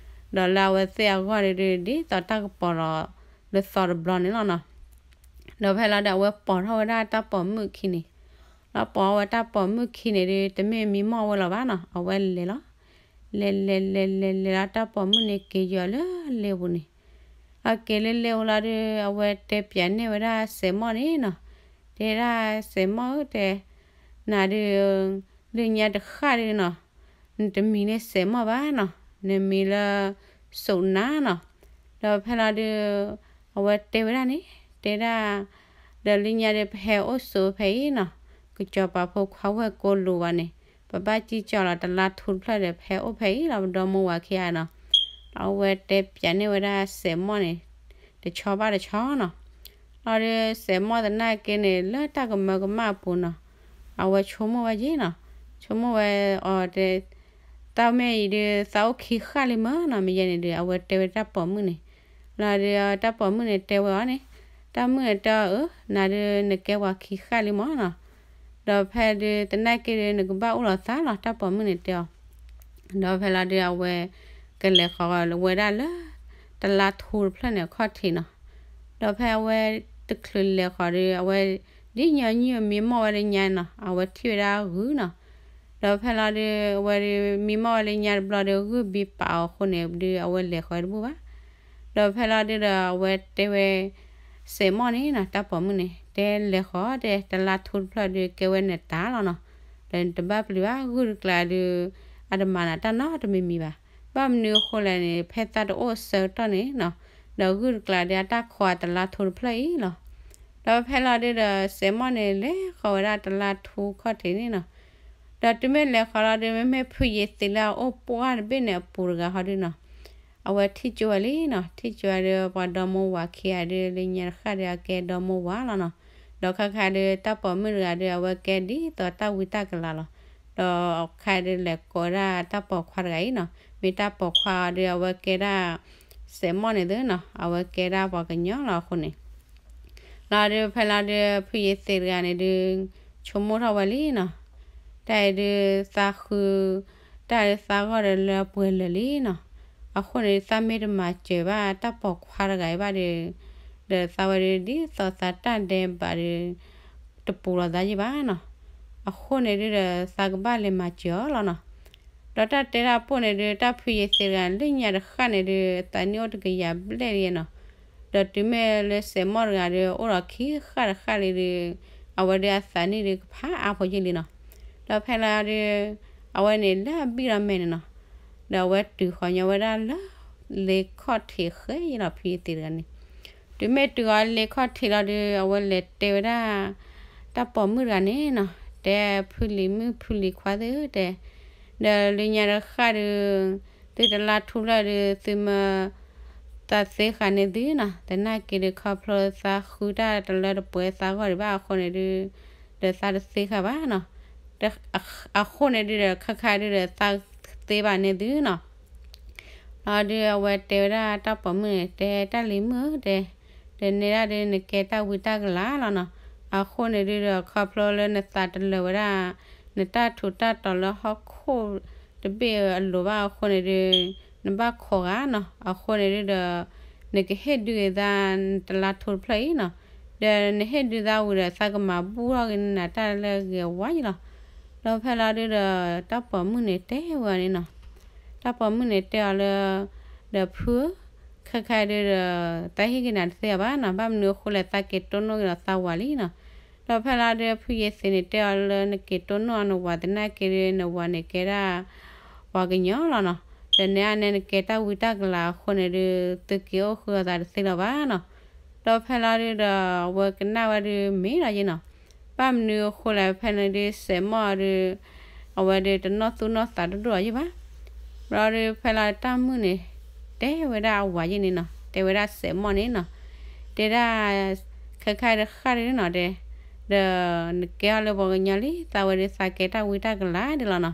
ဒီးလၢအဝဲသ့ၣ်အဂီၢ်န့ၣ်ဒီး ဒ်သိးတၢ်ကပီၤလီၤလၢသီတဘျီန့ၣ်လီၤနီၤ. ဒီးဖဲလီၤဒီး အဝဲပိာ်ထီၣ်ဝဲဒၣ်တၢ်ပိာ်မုၣ်ခံန့ၣ်, လီၤပိာ်ဝဲတၢ်ပိာ်မုၣ်ခံန့ၣ်ဒီး တမ့ၢ်မံမီၢ်ဝဲလီၤဘၣ်နီၤ, အဝဲလဲၤလီၤ. လဲၤလဲၤလဲၤလဲၤလဲၤလီၤ တၢ်ပိာ်မုၣ်န့ၣ်က့ၤယီၤလၢလ့ပူၤန့ၣ်. အက့ၤလၢလ့ပူၤလီၤဒီး အဝဲတဲပျးန့ၢ်ဝဲဒၣ်စဲးမီၢ်န့ၣ်နီၤ, တဲဒၣ်စဲးမီၢ်ဧၢ တဲ, နၤဒီး လၢညါတဃၣ်ဒီးနီၤ, နတမံၤလၢစဲးမီၢ်ဘၣ်နီၤ, နမံၤလၢစိးနါနီၤ. ဒီးဖဲလီၤဒီး အဝဲတဲဝဲဒၣ်န့ၣ်, တဲဒၣ် ဒီးလၢညါဒီး ပဟဲအိၣ်ဆိးဖဲအံၤနီၤ, ကစီၤပၤဖိခွါဝဲၢ်ကိလိၤဝဲန့ၣ်, ပဘၣ်စံၣ်ကၠီလီၤတလါထူတဖျၢၣ်ဒီး ပဟဲအိၣ်ဖဲအံၤလီၤ ပဒီမါဝၤခံဂၤနီၤ. အဝဲတဲပျးန့ၢ်ဝဲဒၣ်စဲးမီၢ်န့ၣ် တဆီဘၣ်တဆီနီၤ. လီၤဒီးစဲးမီၢ်သနာ်က့န့ၣ် လၢတၢ်ကမၢကမၣ်အပူၤနီၤ, အဝဲဆိကမိၣ်ဝဲယ့ၣ်နီၤ, ဆိကမိၣ်ဝဲအီၤတဲ တၢ်မ့ၢ်အံၤဒီး သးအိၣ်ခံဃၣ်လံမၢ်နီၤ, မ့ၢ်ယဲန့ၣ်ဒီး အဝဲတဲဝဲတၢ်ပိာ်မုၣ်န့ၣ်. လီၤဒီးတၢ်ပိာ်မုၣ်န့ၣ်တဲဝဲအီၤန့ၣ်, တၢ်မုၣ်န့ၣ်တဲအီၤအၢ, နၤဒီးနကဲပှၤခံဃၣ်လံမၢ်နီၤ. ဒီးဖဲဒီးသနာ်က့ဒီး နကဘၣ်အိၣ်လီၤသးလီၤ တၢ်ပိာ်မုၣ်န့ၣ်တဲအီၤ. ဒီးဖဲလီၤဒီးအဝဲ ကလဲၤဃီၤဝဲဒၣ်လၢ တလါထူတဖျၢၣ်န့ၣ်အခီၣ်ထံးနီၤ. ဒီးဖဲအဝဲတချုးလဲၤဃီၤဒီး အဝဲ ဒ်ညီနုၢ်မံမီၢ်ဝဲလၢညါနီၤ, အဝဲထံၣ်ဝဲဒၣ်ဂုၢ်နီၤ. ဒီးဖဲလီၤဒီး အဝဲဒီးမံမီၢ်ဝဲလၢညါတဘျီဒီး ဂုၢ်ဘံပာ်အီၤအဃိန့ၣ်ဒီး အဝဲလဲၤဃီၤဝဲတဘူၣ်ဘၣ်. ဒီးဖဲလီၤဒုးဒီး အဝဲတဲဝဲ စဲးမီၢ်န့ၣ်နီၤ, တၢ်ပိာ်မုၣ်န့ၣ် တဲလဲၤဃီၤတဲ တလါထူတဖျၢၣ်ဒီး ကဲဝဲနတၢ်လီၤနီၤ. ဒီးနတဘၣ်ပျံၤဘၣ် ဂုၢ်တကျါဒီး အတမၤနၤတၢ်နီတမံၤမံၤဘၣ်. ဘၣ်မနုၤအဃိလဲၣ်န့ၣ် ဖဲသးတအိၣ်ဆၢကတီၢ်န့ၣ်နီၤ, ဒီးဂုၢ်တကျါဒီး အတၢ်ခိးအတလါထူတဖျၢၣ်အံၤလီၤ. ဒီးဖဲလီၤဒုးဒီး စဲးမီၢ်န့ၣ် လဲၤဃီၤဝဲဒၣ်တလါထူခီၣ်ထံးန့ၣ်နီၤ. ဒီးတုၤမ့ၢ်လဲၤဃီၤလီၤဒီး မ့မ့ၢ်ဖုယ့ၤသ့းလၢအအိၣ်ပှၢ်တဘ့ၣ်န့ၣ်အပူၤတဂၤဟီဒုးနီၤ, အဝဲထံၣ်ကၠိဝဲလံနီၤ, ထံၣ်ကၠိဝဲဒီး ပှၤဒီမါဝၤခံဂၤဒီး လၢညါတဃၣ်ဒီး အကဲဒီမါဝၤလီၤနီၤ. ဒီးခါခါဒီး တၢ်ပိာ်မုၣ်တဂၤဒီး အဝဲကဲဒ်သိးတၢ်ဝံတၢ်ကလၤလီၤ. ဒီးအခါဒီးလဲၤကိးဒၣ်တၢ်ပိာ်ခွါတဂၤအံၤနီၤ, မ့ၢ်တၢ်ပိာ်ခွါအီၤဒီး အဝဲကဲဒၣ် စဲးမီၢ်န့ၣ်သုနီၤ, အဝဲကဲဒၣ်ပှၤကညီလီၤအဃိန့ၣ် လီၤဒုးဖဲလီၤဒုး ဖုယ့ၤသ့းတဂၤန့ၣ်ဒုး ဆိကမိၣ်ထီၣ်ဝဲလံနီၤ. တၢ်အံၤဒုးသးဃု တၢ်ဒုးသးဂီၢ်ဒီးလၢပှဲၤလၢာ်လံနီၤ. အဃိန့ၣ် သးမ့ၢ်တမၤစၢၤဘၣ်တၢ်ပိာ်ခွါတဂၤအံၤဘၣ်ဒီး ဒီးသးဝဲဒုးဒ်သိးသးတၢ်ဒဲးဘးဒီး တပူၤလီၤသးယံၣ်ဘၣ်နီၤ. အဃိန့ၣ်ဒုးဒီး သးကဘၣ်လဲၤမၤစၢၤအီၤလီၤနီၤ. ဒီးတၢ်တဲတၢ်ပိၢ်န့ၣ်ဒုး တၢ်ဖုယ့ၤသ့းတဂၤ လၢညါတဃၣ်န့ၣ်ဒုး အသးနံၣ်အိၣ်တကယၤဘျဲၣ်လံနီၤ. ဒီးတုၤမ့ၢ်လၢစဲးမီၢ်တဂၤဒီး အိၣ်ဒီးခံဃၣ်တဃၣ်လံဒုး အဝဲဒုးအသးနံၣ်ဒုးကဖးအါဖိယံၣ်လံနီၤ. ဒီးဖဲလီၤဒုး အဝဲန့ၣ်လၢအဘံၣ်ဒီးမဲာ်န့ၣ်နီၤ, ဒီးအဝဲတုၤဃီၤညီဝဲဒၣ်လၢ လ့ခီၣ်ထံးဃဲယံၣ်လီၤ ဖုယ့ၤသ့းတဂၤန့ၣ်. တုၤမ့ၢ်တုၤဃီၤလ့ခီၣ်ထံးလီၤဒုး အဝဲလဲၤတဲဝဲဒၣ် တၢ်ပိာ်မုၣ်တဂၤန့ၣ်နီၤ, တဲဖုလံၤမုၣ်ဖုလံၤခွါသ့ၣ်ဧၢတဲ, ဒီးလၢညါတဃၣ်ဒုး သုတလါထူလၢာ်ဒုး သုမ့ၢ် သးသ့ဃာ်န့ၢ်သုနီၤ, သနာ်က့ဒုးခီဖျိသးဃုတၢ်တလၢတပှဲၤသးဂီၢ်ဒံးဘၣ်အဃိန့ၣ်ဒုး ဒီးသးတသ့ဃာ်ဘၣ်နီၤ. အဃိန့ၣ်ဒုးဒီး ခါခါဒုးဒီးသးသ့ဘၣ်န့ၢ်သုနီၤ. လီၤဒုးအဝဲတဲဝဲဒၣ်တၢ်ပိာ်မုၣ်န့ၣ် တဲတၢ်လံၤမုၣ်ဧၢတဲ, ဒီးနဲဒၣ်ဒုးနကဲတၢ်ဝံတၢ်ကလၤလီၤနီၤ. အဃိန့ၣ်ဒုးဒီးခီဖျိလၢနသးတလၢာ်ဝဲဒၣ် နတၢ်ထူးတၢ်တီၤလၢဟီၣ်ခိၣ်တဘ့ၣ်အလိၤဘၣ်အဃိန့ၣ်ဒုး နဘၣ်ခိးဂၤနီၤ. အဃိန့ၣ်ဒုးဒီး နကဟ့ၣ်ဒုးဂ့ၤသး နတလါထူတဖျၢၣ်အံၤနီၤ. ဒီးနဟ့ၣ်ဒုးသးဝံၤဒီး သးကမၤဘူၣ်ထီၣ်က့ၤနၤတၢ်လၢဂဲၤဝါယံၣ်လီၤ. ဒီးဖဲလီၤဒုးဒီး တၢ်ပိာ်မုၣ်န့ၣ်တဲဝဲန့ၣ်နီၤ. တၢ်ပိာ်မုၣ်န့ၣ်တဲအီၤလၢ ဒီးဖုဧၢ, ခဲခါဒုးဒီး တၢ်ဟ့ၣ်က့ၤနၤတသ့အီၤဘၣ်နီၤ, ဘၣ်မနုၤအဃိလဲၣ် သးက့ၤတိၢ်နီၣ်က့ၤဒီးသးဝၤလံနီၤ. ဒီးဖဲလီၤဒုး ဖုယ့ၤသ့းန့ၣ်တဲအီၤလၢ နက့ၤတိၢ်နီၣ်အီၤနဝၤသနာ်က့ဒုး နဝၤန့ၣ်ကဲဒၣ် ပှၤကညီလီၤနီၤ. ဒီးနဲအန့ၣ်နကဲတၢ်ဝံတၢ်ကလၤအဃိန့ၣ်ဒုး သုက့ၤအိၣ်ဃုာ်အသးတသ့လၢၤဘၣ်နီၤ. ဒီးဖဲလီၤဒုးဒီး အဝဲကနၣ်ဝဲဒုးမ့ၢ်လီၤယ့ၣ်နီၤ. ဘၣ်မနုၤအဃိလဲၣ် ဖဲန့ၣ်ဒုး စဲးမီၢ်အီၤဒုး အဝဲဒုးတနီၣ်သူၣ်နီၣ်သးတဒိၣ်အီၤယ့ၣ်ဘၣ်. ဘျီဒုးဖဲလီၤတၢ်မုၣ်န့ၣ် တဲဝဲဒၣ်အဝၤယ့ၣ်န့ၣ်နီၤ, တဲဝဲဒၣ်စဲးမီၢ်န့ၣ်နီၤ, တဲဒၣ် ခဲခါတဃၣ်ဒုးနီၤတဲ, ဒီးနကဲအီၤလၢပှၤကညီလံ သးဝဲဒုးသးကဲတၢ်ဝံတၢ်ကလၤဒုးလီၤနီၤ.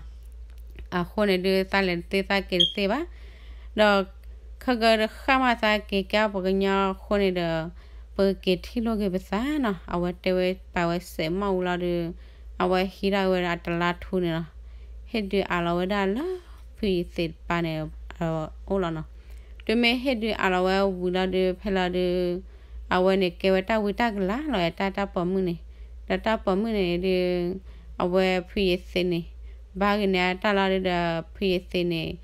အဃိန့ၣ်ဒုး သးလဲၤတသ့သးက့ၤတသ့ဘၣ်. ဒီးခဲကတဃၣ်မးသးက့ၤကဲအီၤပှၤကညီအဃိန့ၣ်ဒီး ပ ပကက့ၤထံၣ်လိာ်က့ၤပသးနီၤ. အဝဲတဲဝဲပာ်ဝဲစဲးမီၣ်ဝံၤလီၤဒီး အဝဲဟံးထီၣ်ဝဲဒၣ်တလါထူန့ၣ်လီၤ. ဟ့ၣ်ဒုးအးလီၤဝဲဒၣ်လၢ ဖုယသ့းတပၤန့ၣ် အအိၣ်လီၤနီၤ. တုၤမ့ၢ်ဟ့ၣ်ဒုးအးလီၤဝဲဝံၤလီၤဒီး ဖဲလီၤဒုး အဝဲန့ၣ်ကဲဝဲတၢ်ဝံတၢ်ကလၤလီၤ တၢ်တၢ်ပိာ်မုၣ်န့ၣ်. ဒီးတၢ်ပိာ်မုၣ်န့ၣ်ဒုး အဝဲဖုယသ့းန့ၣ် ဘါဂ့ၤန့ၢ်အတၢ်လီၤဒုးဒီး ဖုယသ့းန့ၣ်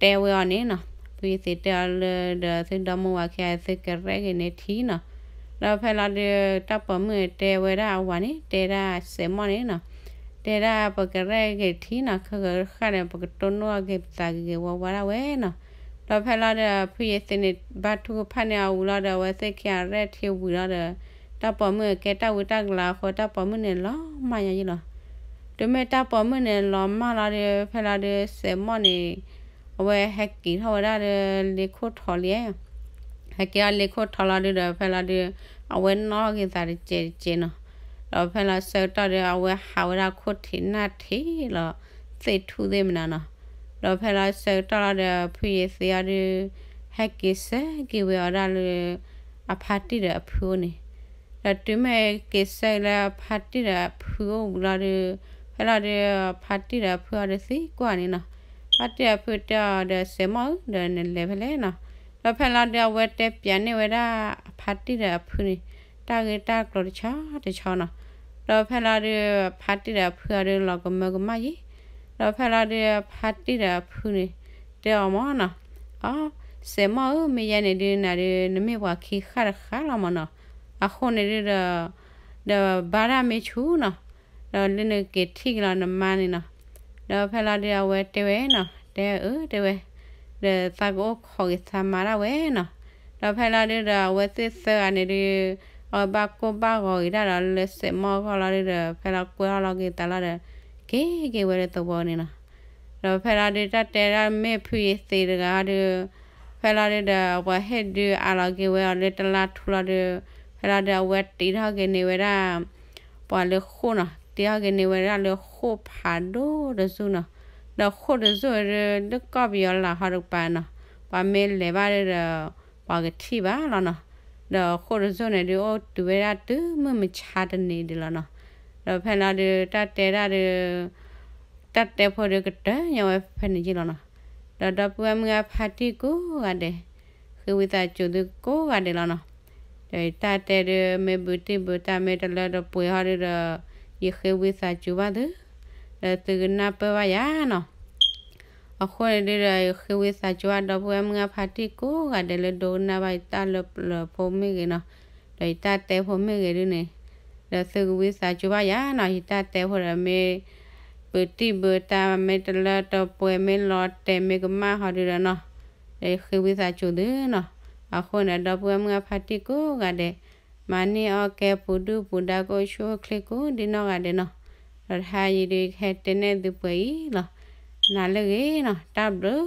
တဲဝဲအီၤန့ၣ်နီၤ. ဖုယသ့းတဲအီၤလၢဒီး သုဒီမါဝၤခံဂၤ သုကရဲၣ်က့ၤန့ၢ်ထံနီၤ. ဒီးဖဲလီၤဒုး တၢ်ပိာ်မုၣ်တဲဝဲဒၣ်အဝၤန့ၣ် တဲဒၣ်စဲးမီၣ်န့ၣ်နီၤ. တဲဒၣ်ပကရဲၣ်က့ၤထံနီၤ ခဲဂၤတဃၣ်န့ၣ် ပကတိၢ်နီၣ်က့ၤပသးဂ့ၤဂ့ၤဝါဝါဒၣ်ဝဲနီၤ. ဒီးဖဲလီၤဒီး ဖုယသ့းန့ၣ် ဘါထုကဖၣ်န့ၢ်အဝံၤလီၤဒီး အဝဲသ့ၣ်ခံဂၤရဲၣ်ထံဝံၤလီၤဒီး တၢ်ပိာ်မုၣ်ကဲတၢ်ဝံတၢ်ကလၤအဃိ တၢ်ပိာ်မုၣ်န့ၣ်လီၤမၢ်ညါယံလီၤ. တုၤမ့ၢ်တၢ်ပိာ်မုၣ်န့ၣ်လီၤမၢ်လီၤဒီး ဖဲလီၤဒုး စဲးမီၣ်န့ၣ် အဝဲဟဲက့ၤထီၣ်ဝဲဒၣ်လၢလ့ခိၣ်ထီလံ ဟဲက့ၤအီၤလ့ခိၣ်ထီလီၤဒုးဒီး ဖဲလီၤဒုး အဝဲနီၣ်က့ၤသးတစဲးတစဲးနီၤ. ဒီးဖဲလီၤဆၢကတီၢ်ဒီး အဝဲဟးဝဲဒၣ်ခိၣ်ထံးနၢ်ထံးလီၤ သ့ၣ်ထူၣ်သ့ၣ်မနုၤနီၤ. ဒီးဖဲလီၤဆၢကတီၢ်လီၤဒီး ဖုယသ့းအီၤဒုး ဟဲက့ၤဆၢက့ၤဝဲအီၤဒၣ်လၢ အဖါတံၢ်ဒီးအဖုအိၣ်န့ၣ်. ဒီးတုၤမ့ၢ်က့ၤဆၢလၢအဖါတံၢ်ဒီးအဖုအိၣ်ဝံၤလီၤဒီး ဖဲလီၤဒုး ဖါတံၢ်ဒီးအဖုအီၤဒုးသံကွၢ်န့ၣ်နီၤ. ဖါတံၢ်ဒီးအဖုတဲအီၤဒီး စဲးမီၣ်ဧၢ ဒီးနလဲၤဖဲလဲၣ်နီၤ. ဒီးဖဲလီၤဒုး အဝဲတဲပၠးန့ၢ်ဝဲဒၣ်အဖါတံၢ်ဒီးအဖုန့ၣ် တၢ်ဂ့ၢ်တၢ်ကျိၤတဆီတဆီနီၤ. ဒီးဖဲလီၤဒုး ဖါတံၢ်ဒီးအဖုအီၤဒုးလီၤကမၢကမၣ်ယံၤ. ဒီးဖဲလီၤဒုး ဖါတံၢ်ဒီးအဖုန့ၣ် တဲအီၤမၢ်နီၤ. အ စဲးမီၣ်ဧၢ မ့ၢ်ယဲန့ၣ်ဒုး နၤဒုး နမ့ၢ်ပှၤခံဃၣ်တဃၣ်လီၤမၢ်နီၤ. အဃိန့ၣ်ဒုးဒီး ဒီးဘါတၢ်မ့ၢ်ဆူၣ်နီၤ. ဒီးလၢနက့ၤထံၣ်က့ၤလီၤနမါန့ၣ်နီၤ. ဒီးဖဲလီၤဒုး အဝဲတဲဝဲနီၤ တဲအၢ တဲဝဲ ဒီးသးကအိၣ်ခိးက့ၤသးမါဒၣ်ဝဲနီၤ. ဒီးဖဲလီၤဒုးဒီး အဝဲသ့ၣ်သၢဂၤန့ၣ်ဒုး အဝဲဘၣ်ကိၢ်ဘၣ်ဂီၤက့ၤတၢ်ဒီးလၢစဲးမီၣ်အဂီၢ်လီၤဒုးဒီး ဖဲလီၤကွဲထီၣ်လီၤက့ၤသးလီၤဒီး က့ၤက့ၤဝဲလၢသဝီန့ၣ်နီၤ. ဒီးဖဲလီၤဒုး တၢ်တဲဒၣ်မ့ၢ်ဖုယသ့းတဂၤဒုး ဖဲလီၤဒုးဒီး ပှၤဟ့ၣ်ဒုးအးလီၤက့ၤဝဲအီၤလၢတလါထူလီၤဒုး ဖဲလီၤဒုး အဝဲတ့ထီၣ်က့ၤန့ၢ်ဝဲဒၣ် ပှၤလၢဃိၣ်နီၤ တ့ထီၣ်က့ၤန့ၢ်ဝဲဒၣ်လၢဃိၣ်ဖးဒိၣ်တစိၢ်နီၤ. ဒီးဃိၣ်တစိၢ်ဒုး လၢကီၢ်ပယီၤလၢဟီတကပၤနီၤ ပှၤမ့ၢ်လဲၤဘၣ်ဒုးဒီး ပှၤကထံၣ်ဘၣ်လီၤနီၤ. ဒီးဃိၣ်တစိၢ်န့ၣ်ဒုး အိၣ်တုၤဝဲဒၣ်တုၤမုၢ်မဆါတနံၤဒုးလီၤနီၤ. ဒီးဖဲလီၤဒုး တၢ်တဲဒၣ်ဒုး တၢ်တဲဖိဒုးကတၢၢ်ညါဝဲဖဲန့ၣ်ယံလီၤနီၤ. ဒီးဒီပုၢ်ဝဲၢ်မုၢ်ဂၢ်ဖါတံၢ်ကိးဂၤဒဲး ဃ့ဝံသးစူၤသုကိးဂၤဒဲးလီၤနီၤ. ဒီးယတၢ်တဲဒုး မ့ၢ်ဘူးတံၢ်ဘူးတၢ် မ့ၢ်တလၢတပှဲၤဟီဒုးဒီး ယဃ့ဝံသးစူၤဘၣ်သု ဒီးသုကနၢ်ပၢၢ်ဘၣ်ယၤနီၤ. အဃိန့ၣ်ဒုးဒီး ယဃ့ဝံသးစူၤဘၣ်ဒီပုၢ်ဝဲၢ်မုၢ်ဂၢ်ဖါတံၢ်ကိးဂၤဒဲး လၢဒိကနၣ်ဘၣ်ယတၢ်လၢပျၢၤဖိမ့ၢ်ဂ့ၤနီၤ, ဒီးယတၢ်တဲဖိမ့ၢ်ဂ့ၤဒုးန့ၣ်, ဒီးသုကဝံသးစူၤဘၣ်ယၤနီၤ, ယတၢ်တဲဖိဒီးမ့ၢ် ဘူးတံၢ်ဘူးတၢ် မ့ၢ်တလၢတပှဲၤ မ့ၢ်လီၤတဲာ်မ့ၢ်ကမၣ်ဟီဒုးဒီးနီၤ, ဒီးယဃ့ဝံသးစူၤသုနီၤ. အဃိန့ၣ် ဒီပုၢ်ဝဲၢ်မုၢ်ဂၢ်ဖါတံၢ်ကိးဂၤဒဲး မၤန့ၢ်အီၣ်ကဲပူၤဒုၣ်ပူၤဒါ ကအိၣ်ဆူၣ်အိၣ်ချ့ကိးဒ်နီၢ်ဂၤဒဲးနီၤ. ဒီးတဟါအံၤဒုး ကဟဲတဲနဲၣ်သုပှဲၤအံၤလီၤ. နၤလၢဂ့ၤနီၤ, တၢ်ဘျုး